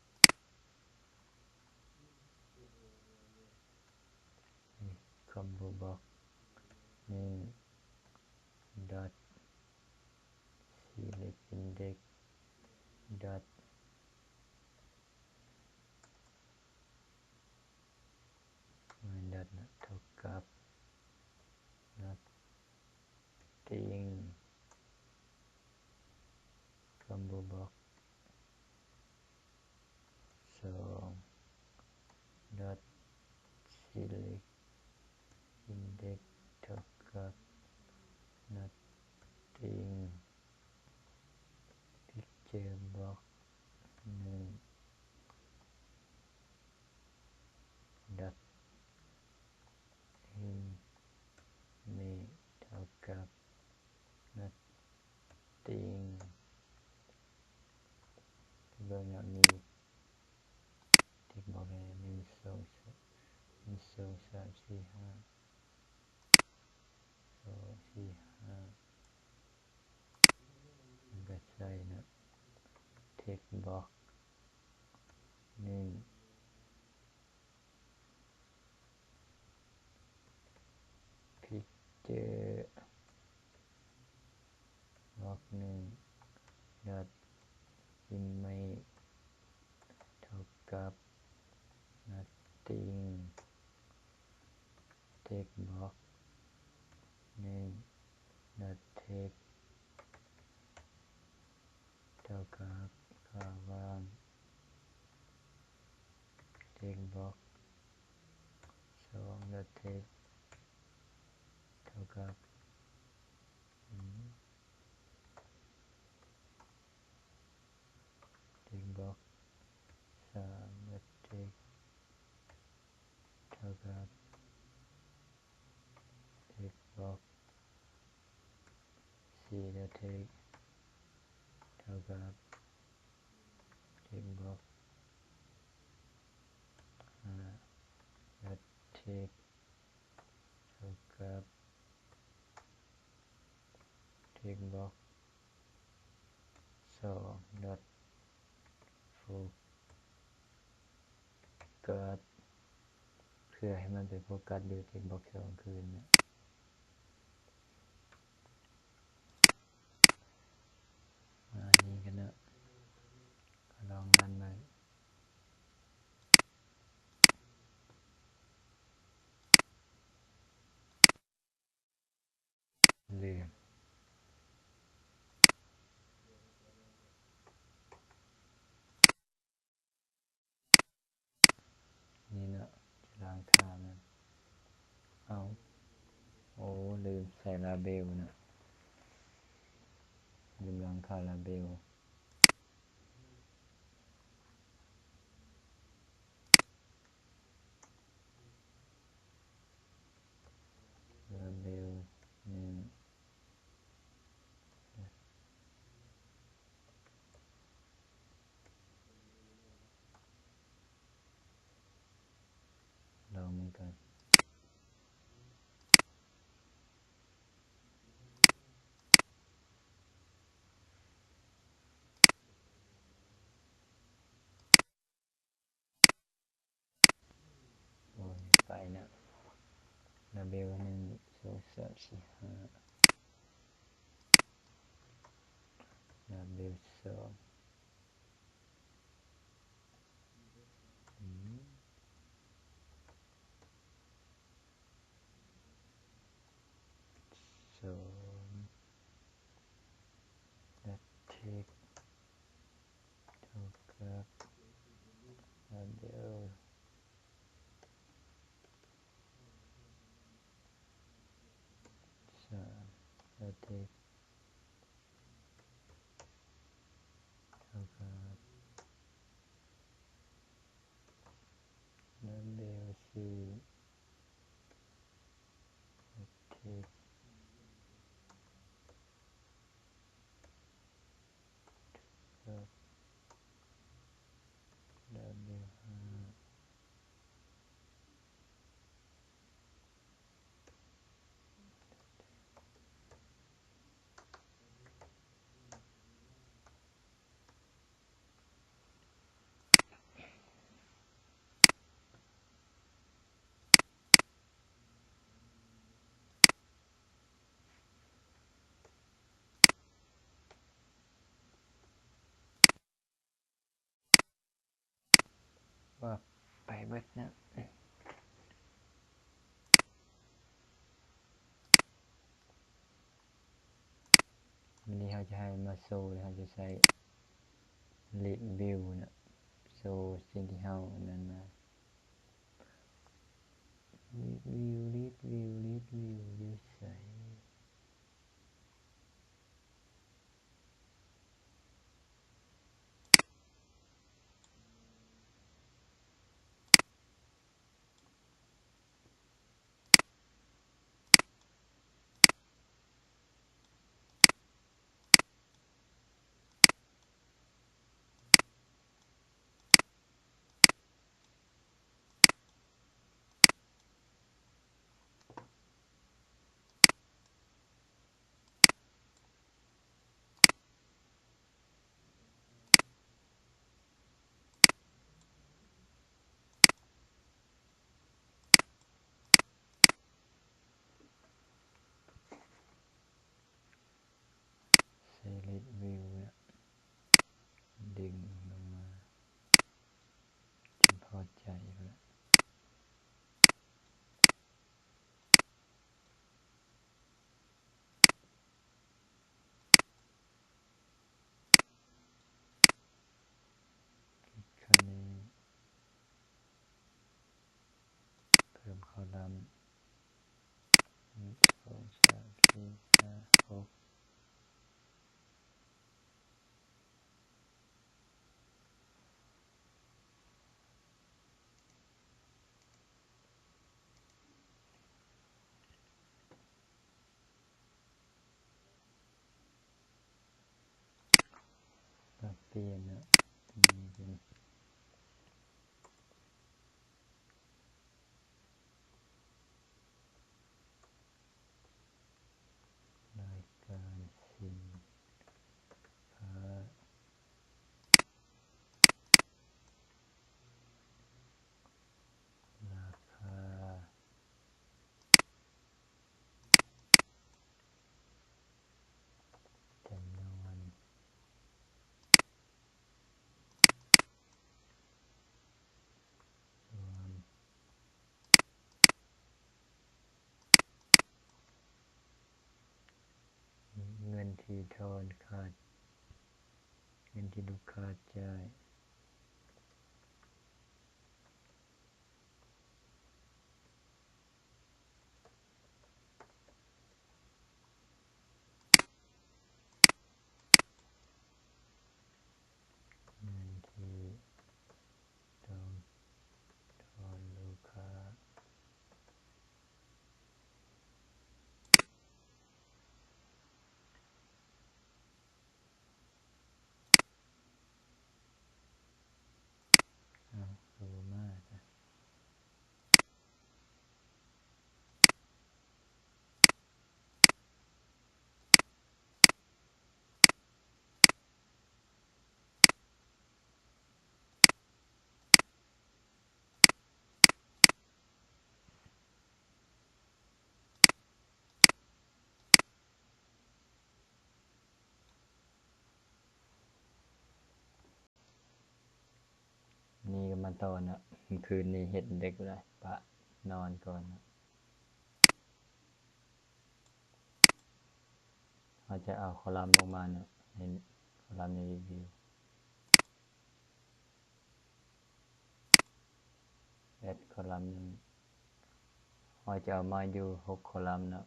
ຄອມໂບບັອກ ໜຶ່ງ ດອດ index dot ແມ່ນ dot ເທົ່າກັບ nothing combo box ສອງ dot select index ເທົ່າກັບ nothing picture box ໜຶ່ງ dot image ເທົ່າກັບ nothing ເບິ່ງແລ້ວມີ text box ແລ້ວ ໜຶ່ງ ສອງ ໜຶ່ງ ສອງ ສາມ ສີ່ ຫ້າ ສອງ ສີ່ ຫ້າ ມັນກໍໃສ່ເນາະ text box ໜຶ່ງ picture box ໜຶ່ງ dot image ເທົ່າກັບ nothing text box ໜຶ່ງ dot text ເທົ່າກັບ ຄ່າວ່າງ text box ສອງ dot text ເທົ່າກັບ ອືມ text box ສາມ dot text ເທົ່າກັບ text box ສີ່ dot text ເທົ່າກັບ text box ຫ້າ dot text ເທົ່າກັບ text box ສອງ dot focus ເພື່ອໃຫ້ມັນໄປໂຟກັສຢູ່ text box ສອງຄືນນະ. ປະມານນີ້ກັນເນາະ ກໍລອງຣັນເບິ່ງ. ລືມ ນີ້ເນາະ ຈະລ້າງຄ່າມັນ. ເອົ້າ ໂອ້ ລືມໃສ່ລາເບວນະ ລືມລ້າງຄ່າລາເບວ. ລາເບວໜຶ່ງ ລອງເບິ່ງກ່ອນ. ໂອ້ຍ ໄປນະ ລາເບວໜຶ່ງ ສອງ ສາມ ສີ່ ຫ້າ ລາເບວສອງ ອືມ ສອງ ແອັດເທັກ ເທົ່າກັບ ລາເບວ ສາມ ແອັດເທັກ ເທົ່າກັບ ລາເບວສີ່ ແອັດເທັກ ເ ເບິດນະ. ມື້ນີ້ເຮົາຈະໃຫ້ມາໂຊ ເຮົາຈະໃຊ້ Lead View ນະ ໂຊສິ່ງທີ່ເຮົາອັນນັ້ນມາ. Lead View, Lead View, Lead View ຢູ່ໃສ? ໃຊ້ Lead View ນະ ດຶງລົງມາຈົນພໍໃຈພຸ້ນລະ. ຄລິກຄານີ້ ເພີ່ມຄໍລັມ ໜຶ່ງ ສອງ ສາມ ສີ່ ຫ້າ ຫົກ. ປັບປ່ຽນເນາະ ຕົວນີ້ເປັນລາຍການສິນຄ້າ ລາຄາ ຈຳນວນ ລວມ ເງິນທີ່ຖອນຂາດ ເງິນທີ່ລູກຄ້າຈ່າຍ. ເງິນທີ່ຕ້ອງຖອນລູກຄ້າ. ອ້າວ ຄືບໍ່ມາຊະ? ນີ້ກໍມາຕໍ່ເນາະ ມື້ຄືນນີ້ເຮັດເດັກຫຼາຍ ປະນອນກ່ອນເນາະ. ເຮົາຈະເອົາຄໍລັມອອກມາເນາະ ໃນຄໍລັມໃນ Lead View. ແອັດຄໍລັມໜຶ່ງ ເຮົາຈະເອົາມາຢູ່ຫົກຄໍລັມເນາະ.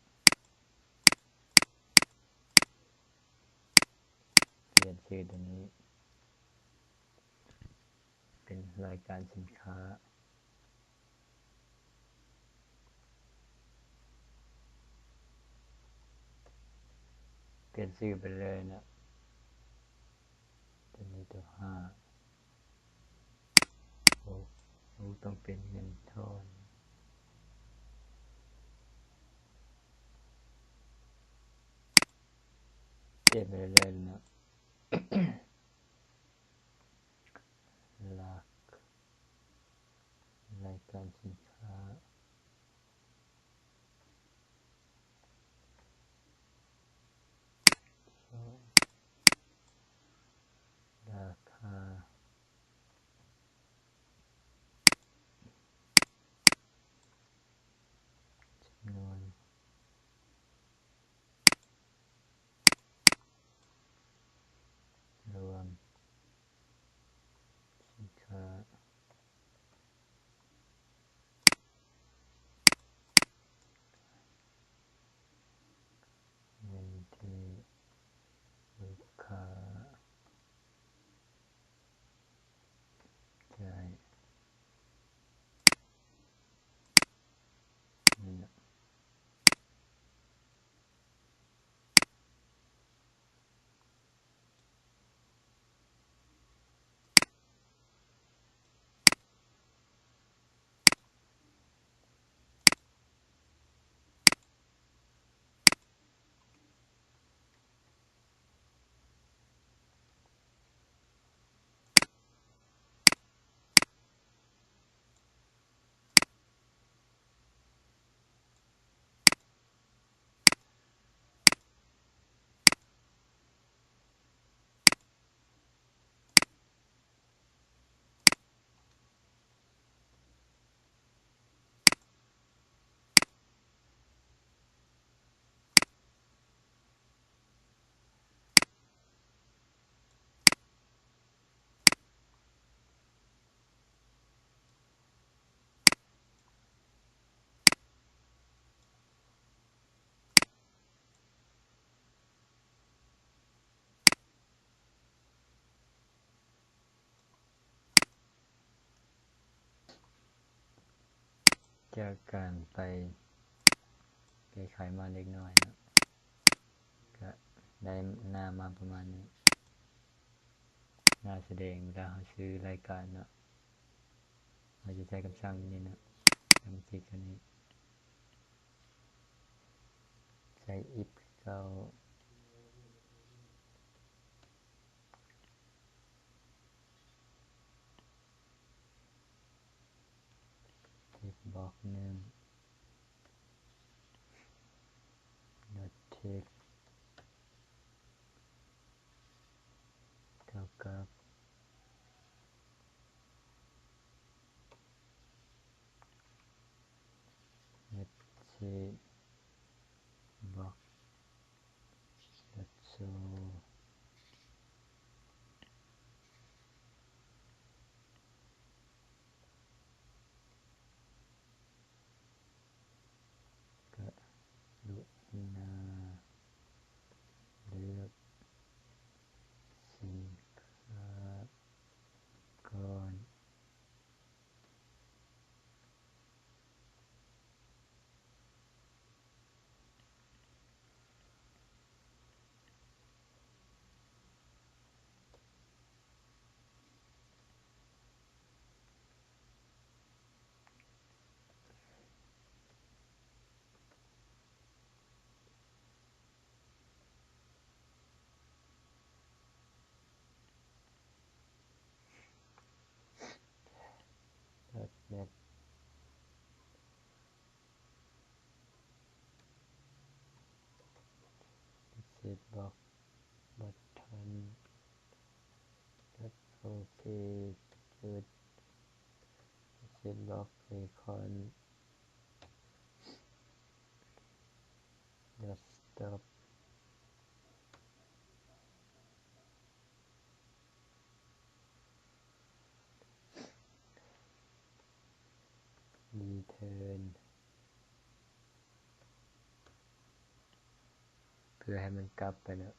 ປ່ຽນຊື່ຕົວນີ້ເປັນລາຍການສິນຄ້າ. ປ່ຽນຊື່ໄປເລີຍນະ ຕົວນີ້ຕົວຫ້າ. ໂອ້ ໂອ້ ຕ້ອງເປັນເງິນທອນ. ປ່ຽນໄປເລື້ອຍໆເນາະ ຫຼັກ ລາຍການສິນຄ້າ ລາຄາ. ຈາກການໄປແກ້ໄຂມາເລັກນ້ອຍເນາະ ກະໄດ້ໜ້າມາປະມານນີ້. ໜ້າສະແດງເວລາເຮົາຊື້ລາຍການເນາະ, ເຮົາຈະໃຊ້ຄຳສັ່ງຢູ່ນີ້ເນາະ, ດັບເບິນຄລິກເຂົ້ານີ້ ໃສ່ if ຄືເກົ່າ. ເທັກບັອກໜຶ່ງ ດອດເທັກ ເທົ່າກັບ ເຮັດເຊດບັອກ ດອດໂຊ ກະລຸນາເລືອກສິນຄ້າກ່ອນ. ດອດແມັດ ເຊດບັອກ ບັດທອນ ດອດໂອເຄ ຈຸດ ເຊດບັອກ ໄອຄອນ ດອດສະຕັອບ ຣີເທີນ ເພື່ອໃຫ້ມັນກັບໄປເນາະ.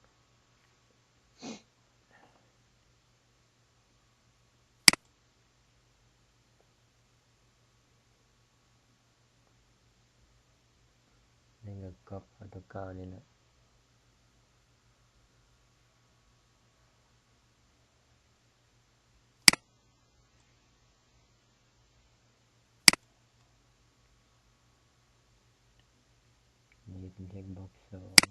ນີ້ກໍກັອບເອົາຕົວເກົ່ານີ້ແຫຼະ. ນີ້ເປັນເທັກບັອກສອງ.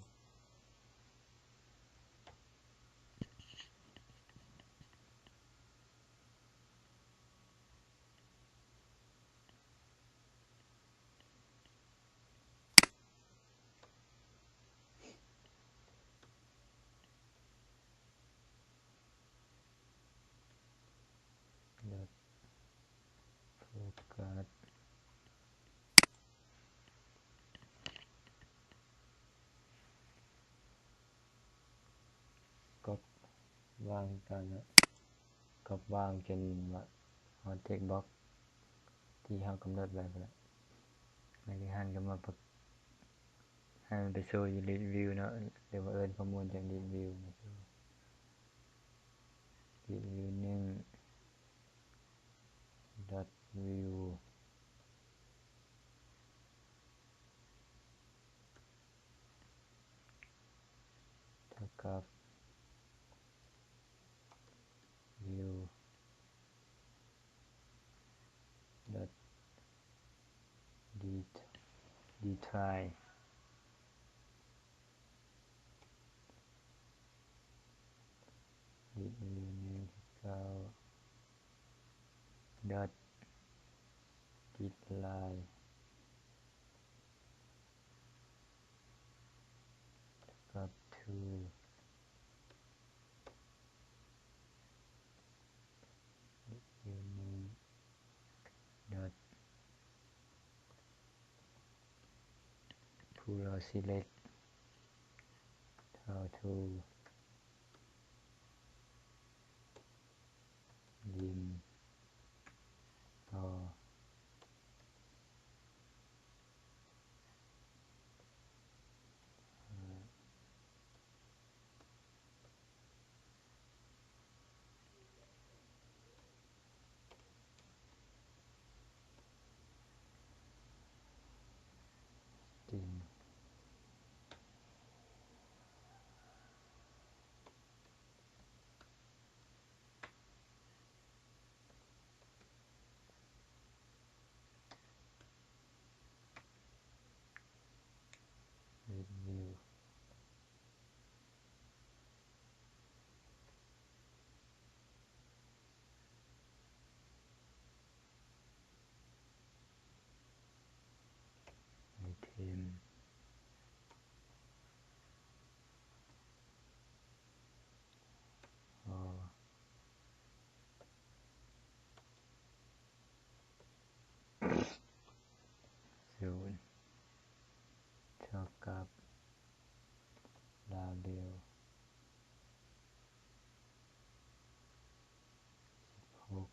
ດອດໂຟກັສ ກັອບວາງຄືເກົ່າເນາະ, ກັອບວາງຈົນວ່າຮອດເທັກບັອກທີ່ເຮົາກຳນົດໄວ້ພຸ້ນລະ. ແລ້ວກໍຫັນກັບມາປະ ໃຫ້ມັນໄປໂຊຢູ່ list view ເນາະ ຫຼືວ່າເອີ້ນຂໍ້ມູນຈາກ list view ມາໂຊ. list view ໜຶ່ງ dot view ເທົ່າກັບ view dot detail ດອດ detail ກັບ two ດອດ full select ເທົ່າ two ລິມ ຕໍ່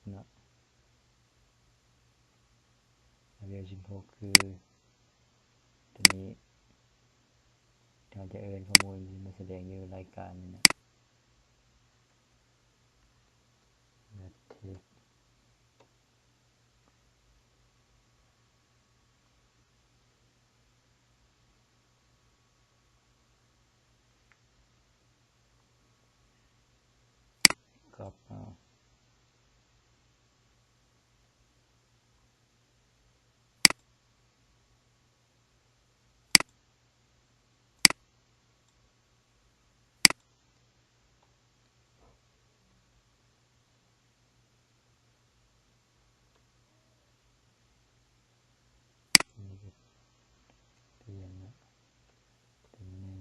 ເນາະ ລະເວວສິບຫົກຄືໂຕນີ້ ເຮົາຈະເອີ້ນຂໍ້ມູນທີ່ມາສະແດງຢູ່ລາຍການນີ້ນະ ແມັດທຣິກ. ກັອບເອົາ ນີ້ກໍປ່ຽນເນາະ ຕົວນີ້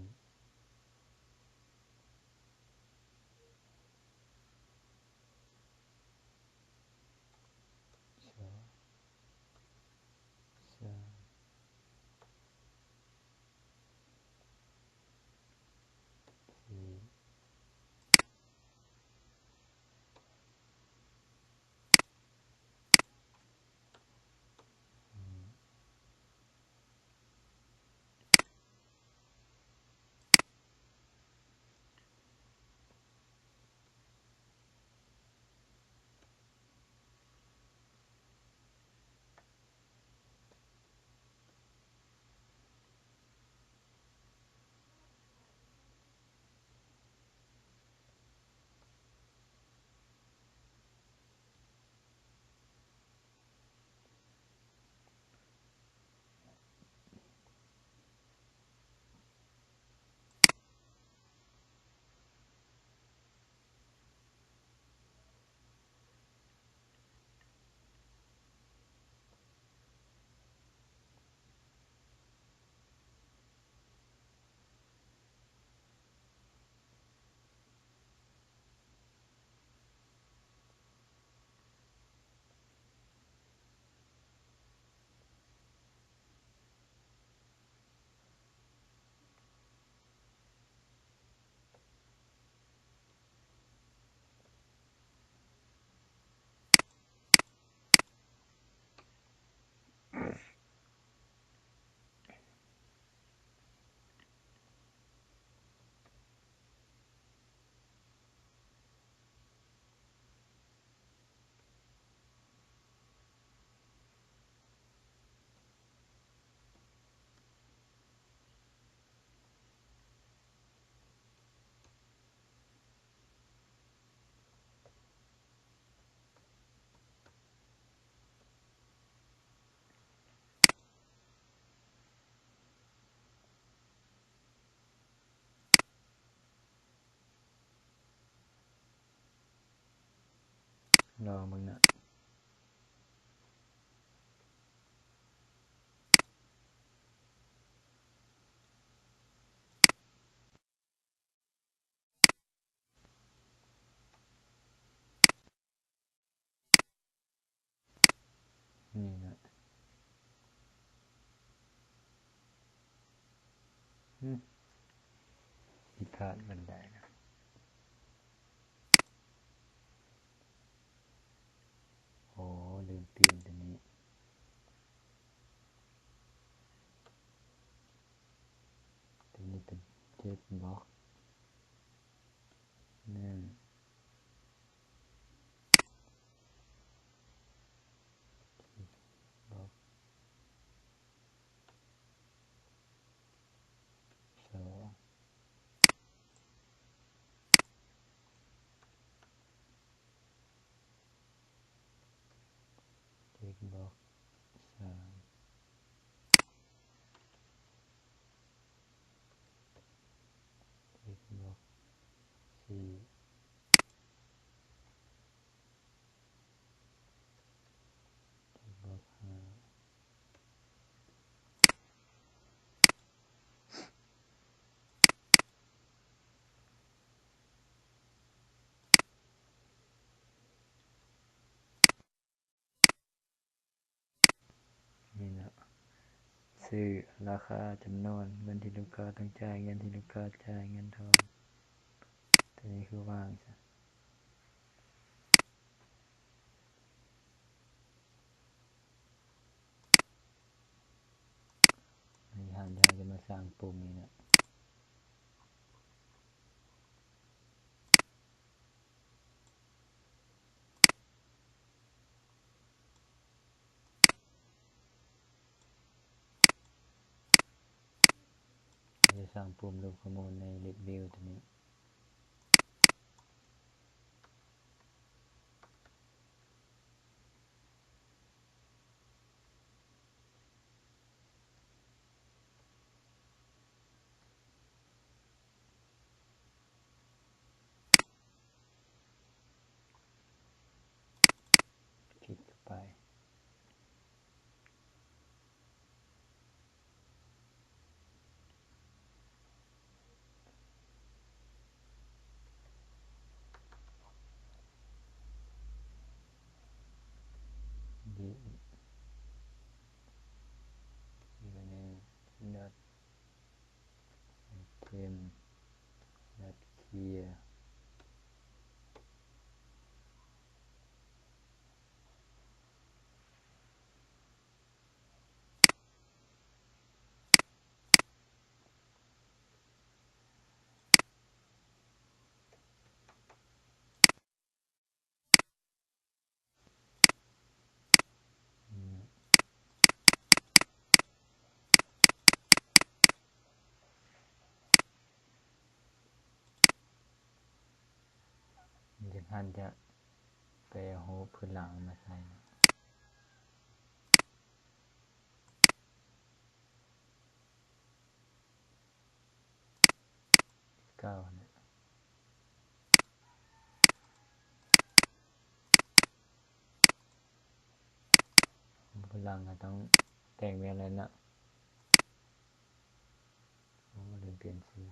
ສອງ ສາມ ສີ່ ຫ້າ. ລອງເບິ່ງເນາະ. ນີ້ນະ ຫຶ ຜິດພາດບັນໄດນະ. ໂອ້ ລືມປ່ຽນຕົວນີ້ ຕົວນີ້ເປັນເທັກບລັອກ ໜຶ່ງ ເທັກບລັອກ ສອງ ເທັກບລັອກ ສາມ ເທັກບລັອກ ສີ່ ເທັກບລັອກ ຫ້າ. ນີ້ເນາະ ຊື່ ລາຄາ ຈຳນວນ ເງິນທີ່ລູກຄ້າຕ້ອງຈ່າຍ ເງິນທີ່ລູກຄ້າຈ່າຍ ເງິນທອນ ຕົວນີ້ຄືວ່າງຊະ. ສ້າງປຸ່ມນີ້ນະ. ເຮົາຈະສ້າງປຸ່ມລົບຂໍ້ມູນໃນ List View ຕົວນີ້. ຄລິກເຂົ້າໄປ. ເຕັມ ນັດເຄຍ. ມັນຈະ ຄັນຈະໄປເອົາຮູບພື້ນຫຼັງມາໃສ່. ເກົ່າຫັ້ນແຫຼະ ບາດຫຼັງກໍຕ້ອງແຕ່ງແບບນັ້ນນະ. ໂອ້ ລືມປ່ຽນຊື່.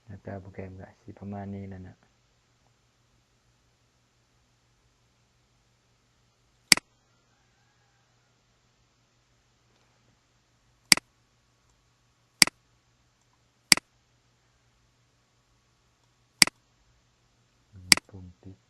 ໜ້າຕາໂປຣແກຣມກໍຊິປະມານນີ້ແຫຼະນະ. ມີປຸ່ມປິດ. ເ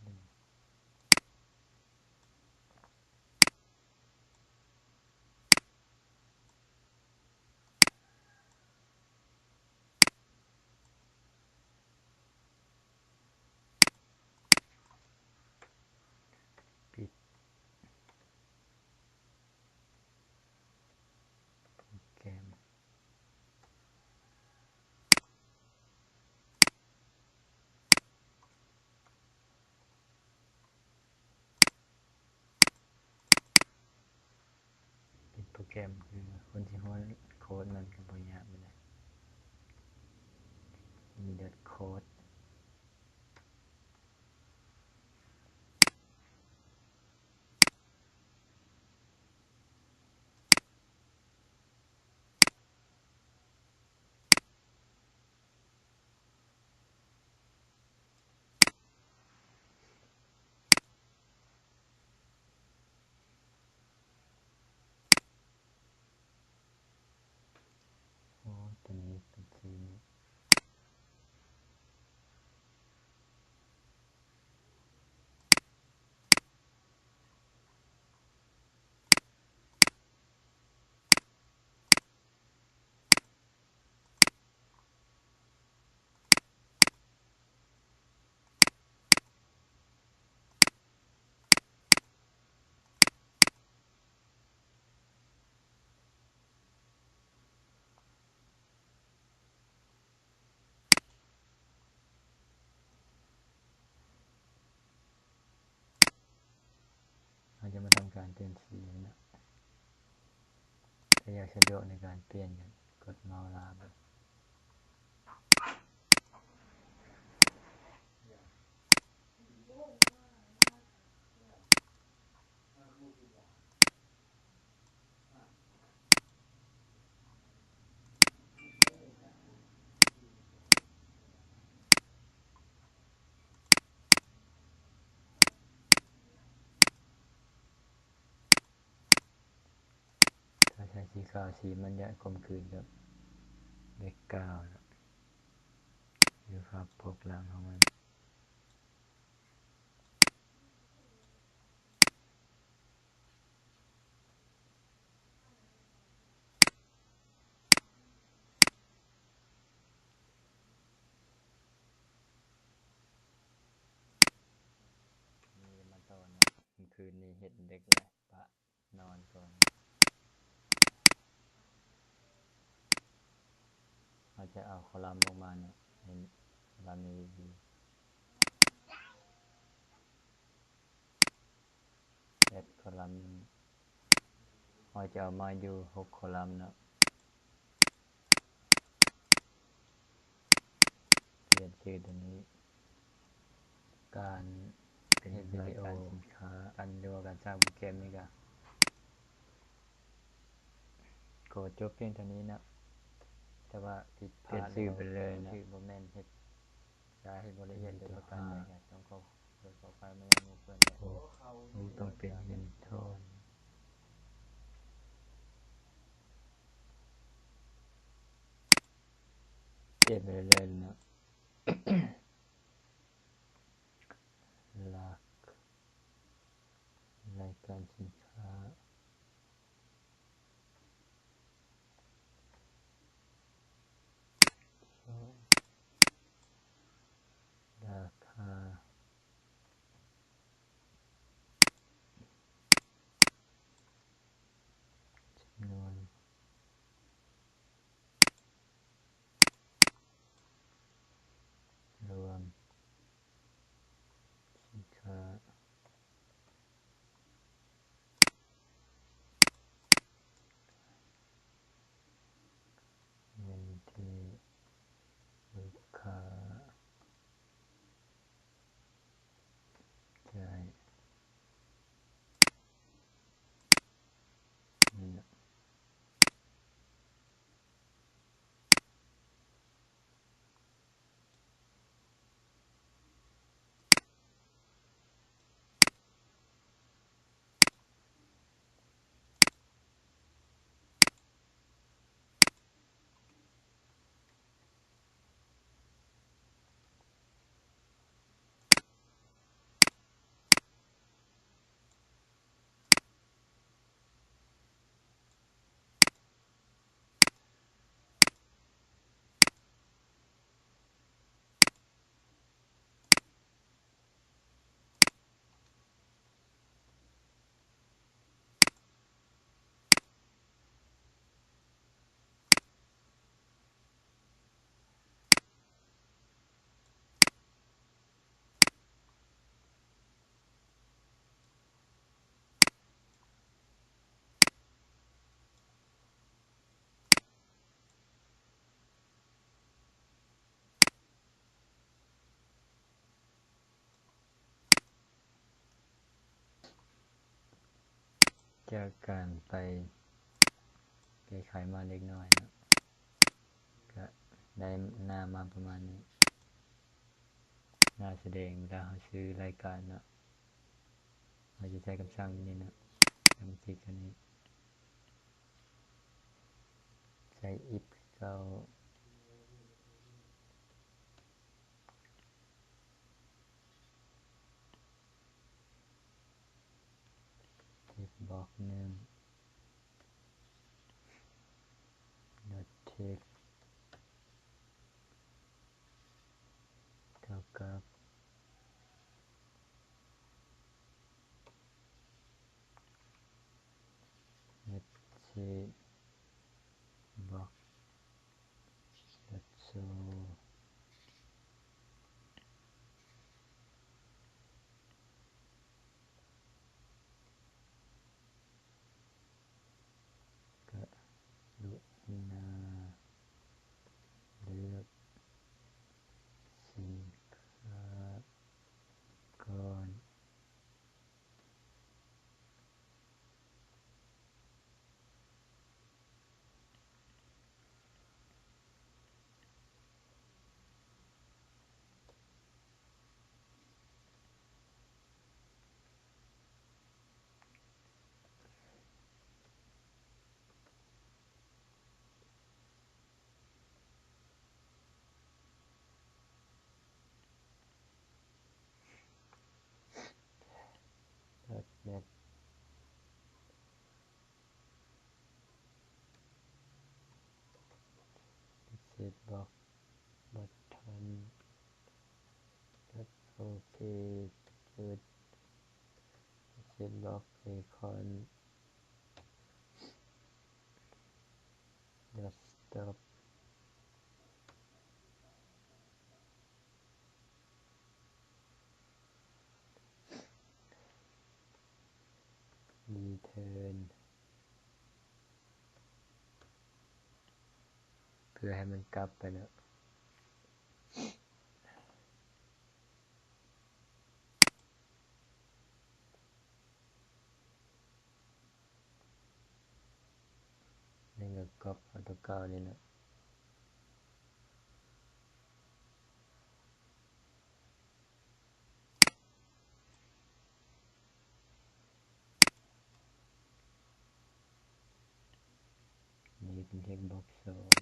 ມ ຄືຄົນທີ່ຮູ້ໂຄດມັນກໍບໍ່ຍາກປານໃດ ມີແຕ່ໂຄດ. ໂອ້ ຕົວນີ້ເປັນຊື່ນີ້. ເຮົາຈະມາທຳການປ່ຽນສີເນາະ. ຖ້າຢາກສະດວກໃນການປ່ຽນ ກໍກົດເມົາສ໌ລາກ. ຖ້າໃຊ້ສີຂາວ ສີມັນຈະກົມກືນກັບແບັກກຣາວ ຫຼືພາບປົກຫຼັງຂອງມັນ. ນີ້ມາຕໍ່ເນາະ ຄືນນີ້ເຮັດເດັກແລ້ວ ປະນອນກ່ອນ. ເຮົາຈະເອົາຄໍລຳອອກມາເນາະ ໃຫ້ຄໍລຳນີ້ດີ. ແອັດຄໍລຳ ເຮົາຈະເອົາມາຢູ່ຫົກຄໍລຳເນາະ. ປ່ຽນຊື່ຕົວນີ້ ການເຮັດວິດີໂອ ການສິນຄ້າ ການ ຫຼືວ່າການສ້າງໂປຣແກຣມນີ້ກະ ກໍຈົບພຽງເທົ່ານີ້ເນາະ. ແຕ່ວ່າຜິດພາດ ປ່ຽນຊື່ໄປເລີຍເນາະ ບໍ່ແມ່ນເຮັດ ກະເຮັດບໍ່ລະອຽດໂດຍປະການໃດ ກະຕ້ອງຂໍໂທດຂໍອະໄພມາຍັງໝູ່ເພື່ອນແຫຼະ. ໂອ້ ມັນຕ້ອງເປັນເງິນທອນ. ປ່ຽນໄປເລື້ອຍໆເນາະ. ຫຼັກ ລາຍການສິນຄ້າ ສອງ ລາຄາ ຈຳນວນ ຈາກການໄປແກ້ໄຂມາເລັກນ້ອຍເນາະ ກະໄດ້ໜ້າມາປະມານນີ້. ໜ້າສະແດງເວລາເຮົາຊື້ລາຍການເນາະ ເຮົາຈະໃຊ້ຄຳສັ່ງຢູ່ນີ້ເນາະ ດັບເບິນຄລິກອັນນີ້ ໃສ່ if ຄືເກົ່າ ເທັກບັອກໜຶ່ງ ດອດເທັກ ເທົ່າກັບ ເອັສຊີບັອກ ດອດໂຊ ກະລຸນາເລືອກສິນຄ້າກ່ອນ. ດອດແມັດ ເຊັດບັອກ ບັດທອນ ດອດໂອເຄ ຈຸດ ເຊັດບັອກ ໄອຄອນ ເດສທັອບ ຣີເທີນ ເພື່ອໃຫ້ມັນກັບໄປເນາະ. ນີ້ກໍກັອບເອົາຕົວເກົ່ານີ້ແຫຼະ ນີ້ເປັນເທັກບັອກສອງ.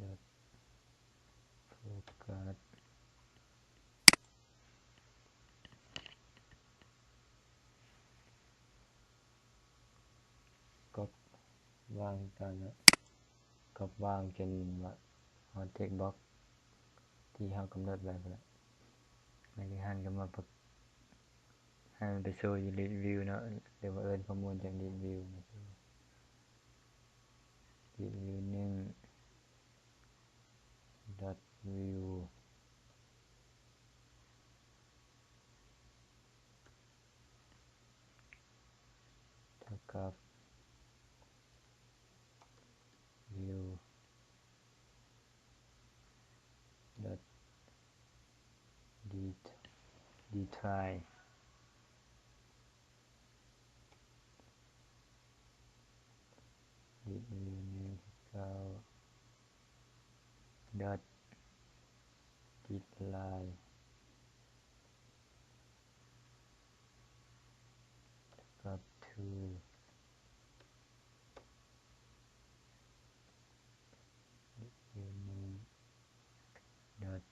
ດອດໂຟກັສ ກັອບວາງຄືເກົ່າເນາະ ກັອບວາງຈົນວ່າຮອດເທັກບັອກທີ່ເຮົາກຳນົດໄວ້ພຸ້ນລະ. ແລ້ວກໍຫັນກັບມາປະ ໃຫ້ມັນໄປໂຊຢູ່ລີດວິວເນາະ ຫຼືວ່າເອີ້ນຂໍ້ມູນຈາກລີດວິວມາໂຊ. ລີດວິວໜຶ່ງ ດອດວິວ ເທົ່າກັບ view dot detail ກັບ two ດອດ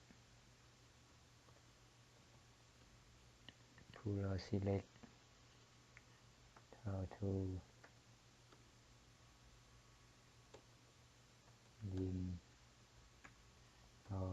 full select ເທົ່າ two ລິມ ຕໍ່.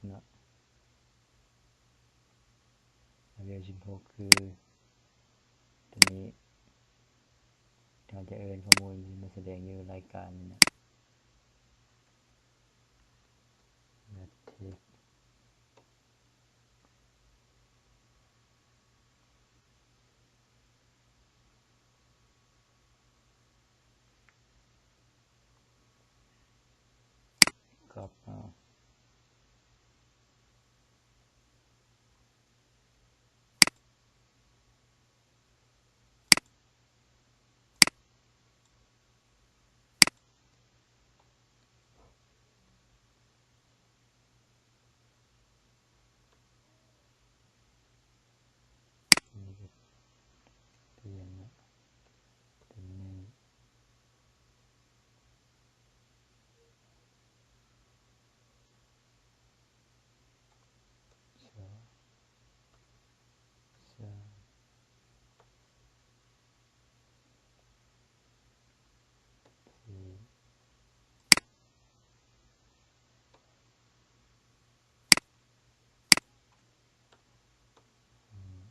ເນາະ ລະເວວສິບຫົກຄືໂຕນີ້ ຖ້າຈະເອີ້ນຂໍ້ມູນມັນຊິມາສະແດງຢູ່ລາຍການນີ້ນະ ແມັດທຣິກ. ກັອບເອົາ ນີ້ກໍປ່ຽນເນາະ ຕົວນີ້ ສອງ ສາມ ສີ່ ຫ້າ.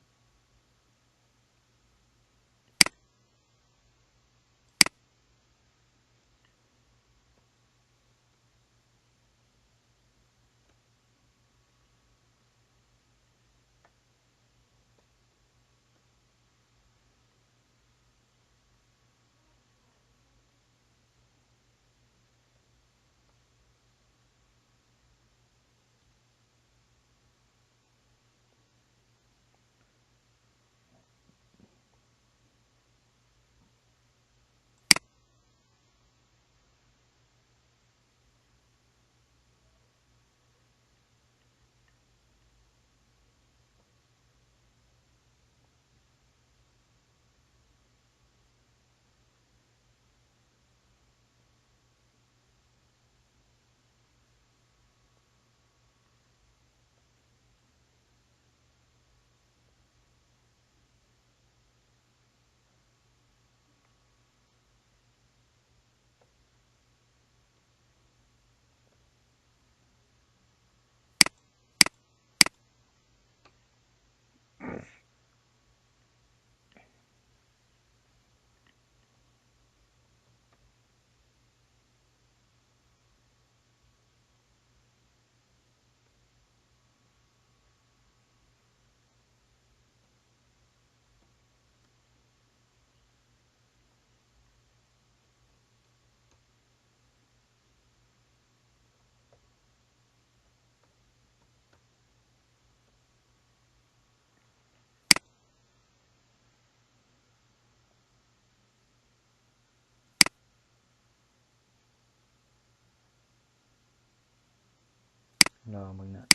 ລອງເບິ່ງເນາະ.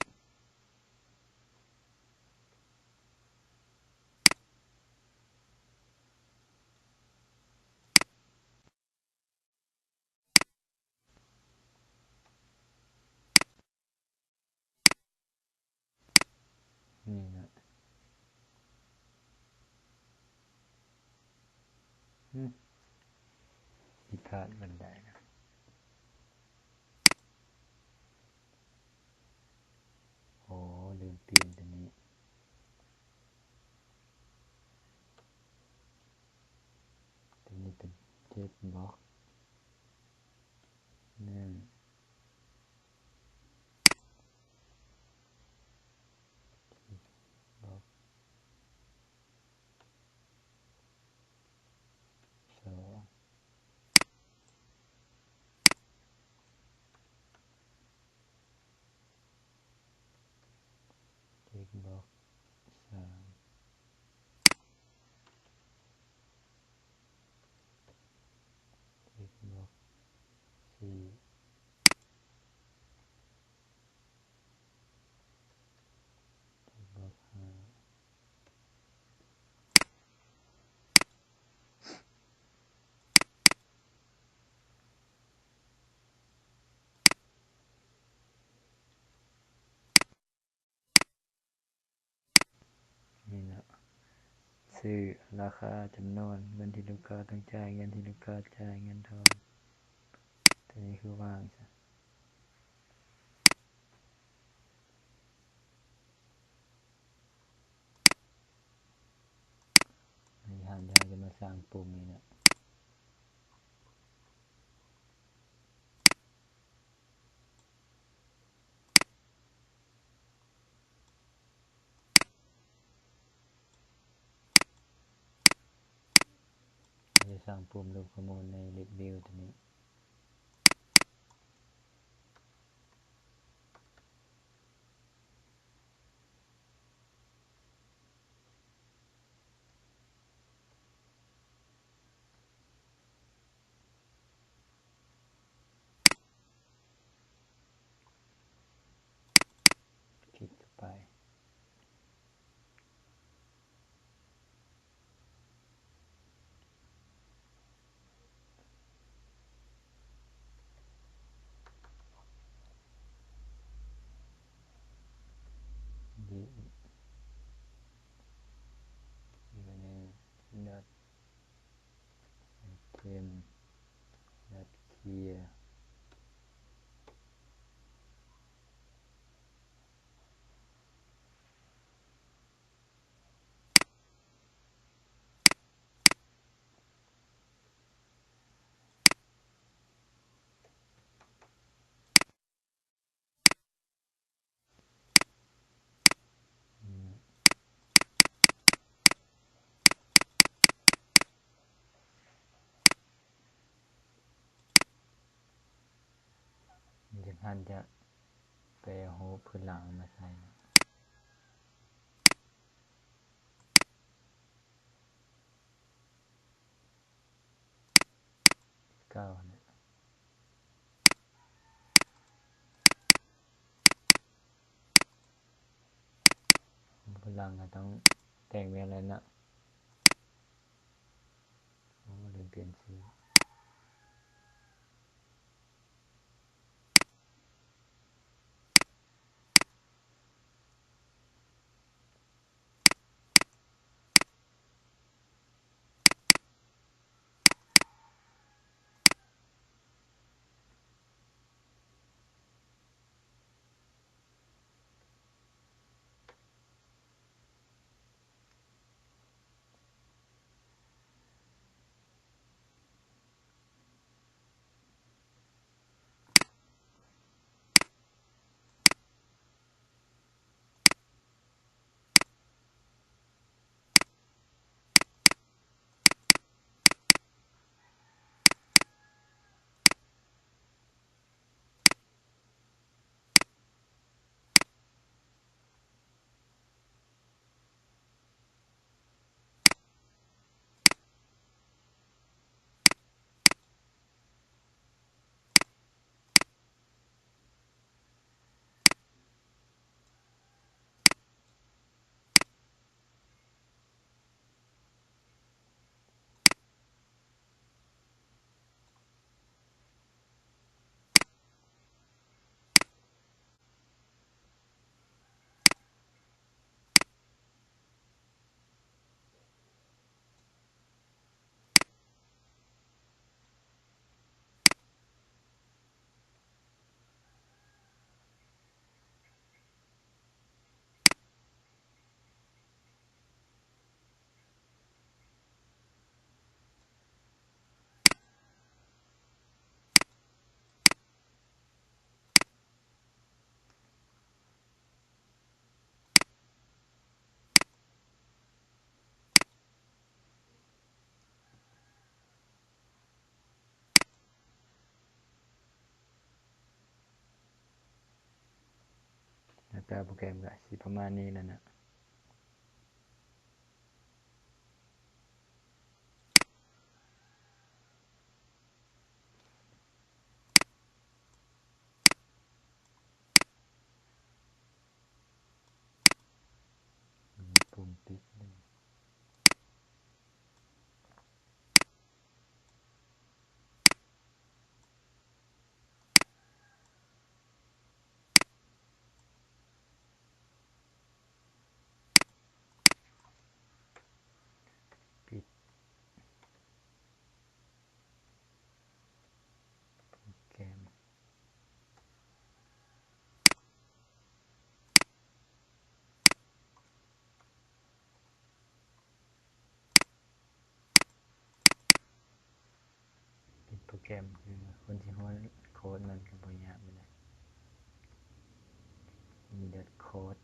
ນີ້ນະ ຫຶ ຜິດພາດບັນໄດນະ. ໂອ້ ລືມປ່ຽນຕົວນີ້. ຕົວນີ້ເປັນເທັກບລັອກໜຶ່ງ ເທັກບລັອກສອງ ເທັກບລັອກສາມ ເທັກບລັອກສີ່ ເທັກບລັອກຫ້າ. ນີ້ເນາະ ຊື່ ລາຄາ ຈຳນວນ ເງິນທີ່ລູກຄ້າຕ້ອງຈ່າຍ ເງິນທີ່ລູກຄ້າຈ່າຍ ເງິນທອນ ຕົວນີ້ຄືວ່າງຊະ. ສ້າງປຸ່ມນີ້ນະ. ເຮົາຈະສ້າງປຸ່ມລົບຂໍ້ມູນໃນ List View ຕົວນີ້. ຄລິກເຂົ້າໄປ. ເຕັມ ດັດເຄຍ. ມັນຈະພັນຈະໄປເອົາຮູບພື້ນຫຼັງມາໃສ່. ເກົ່າຫັ້ນແຫຼະ ບາດຫຼັງກໍຕ້ອງແຕ່ງແບບນັ້ນນະ. ໂອ້ ລືມປ່ຽນຊື່. ໜ້າຕາໂປຣແກຣມກໍຊິປະມານນີ້ແຫຼະນະ. ມີປຸ່ມປິດ. ເ ກມ ຄືຄົນທີ່ຮູ້ໂຄດມັນກໍບໍ່ຍາກປານໃດ ມີດອດໂຄດ.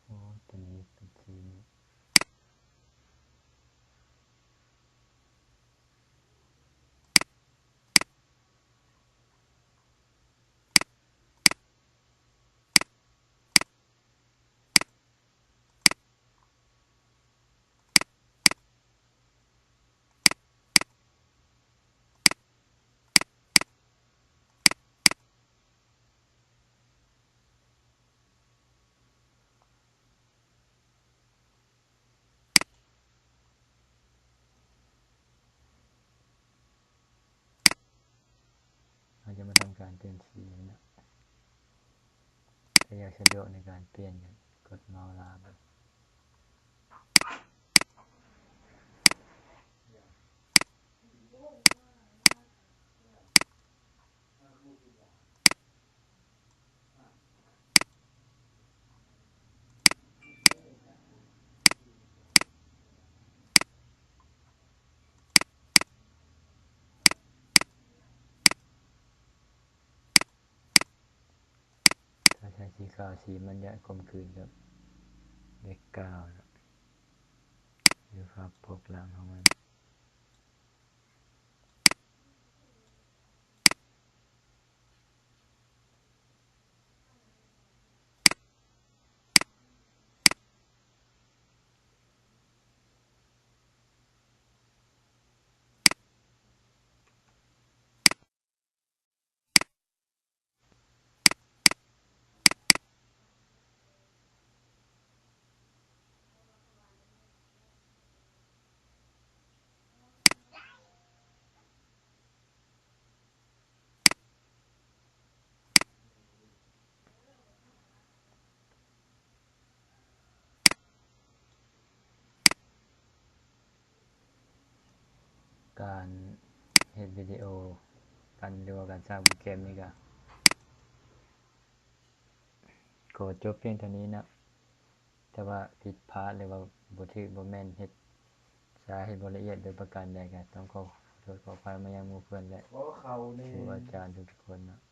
ໂອ້ ຕົວນີ້ເປັນທີ່ ເຮົາຈະມາທຳການປ່ຽນສີເນາະ. ຖ້າຢາກສະດວກໃນການປ່ຽນ ກໍກົດເມົາສ໌ລາກ. ຖ້າໃຊ້ສີຂາວ ສີມັນຈະກົມກືນກັບແບັກກຣາວ ຫຼືພາບປົກຫຼັງຂອງມັນ. ການເຮັດວິດີໂອກັນ ຫຼືວ່າການສ້າງໂປຣແກຣມນີ້ກະ ຂໍຈົບພຽງເທົ່ານີ້ເນາະ. ຖ້າວ່າຜິດພາດ ຫຼືວ່າບໍ່ຖືກບໍ່ແມ່ນ ເຮັດຊ້າ ເຮັດບໍ່ລະອຽດໂດຍປະການໃດ ກະຕ້ອງຂໍໂທດຂໍອະໄພມາຍັງໝູ່ເພື່ອນ ແລະ ຂອງເຂົາແດ່ ຄູອາຈານທຸກໆຄົນເນາະ.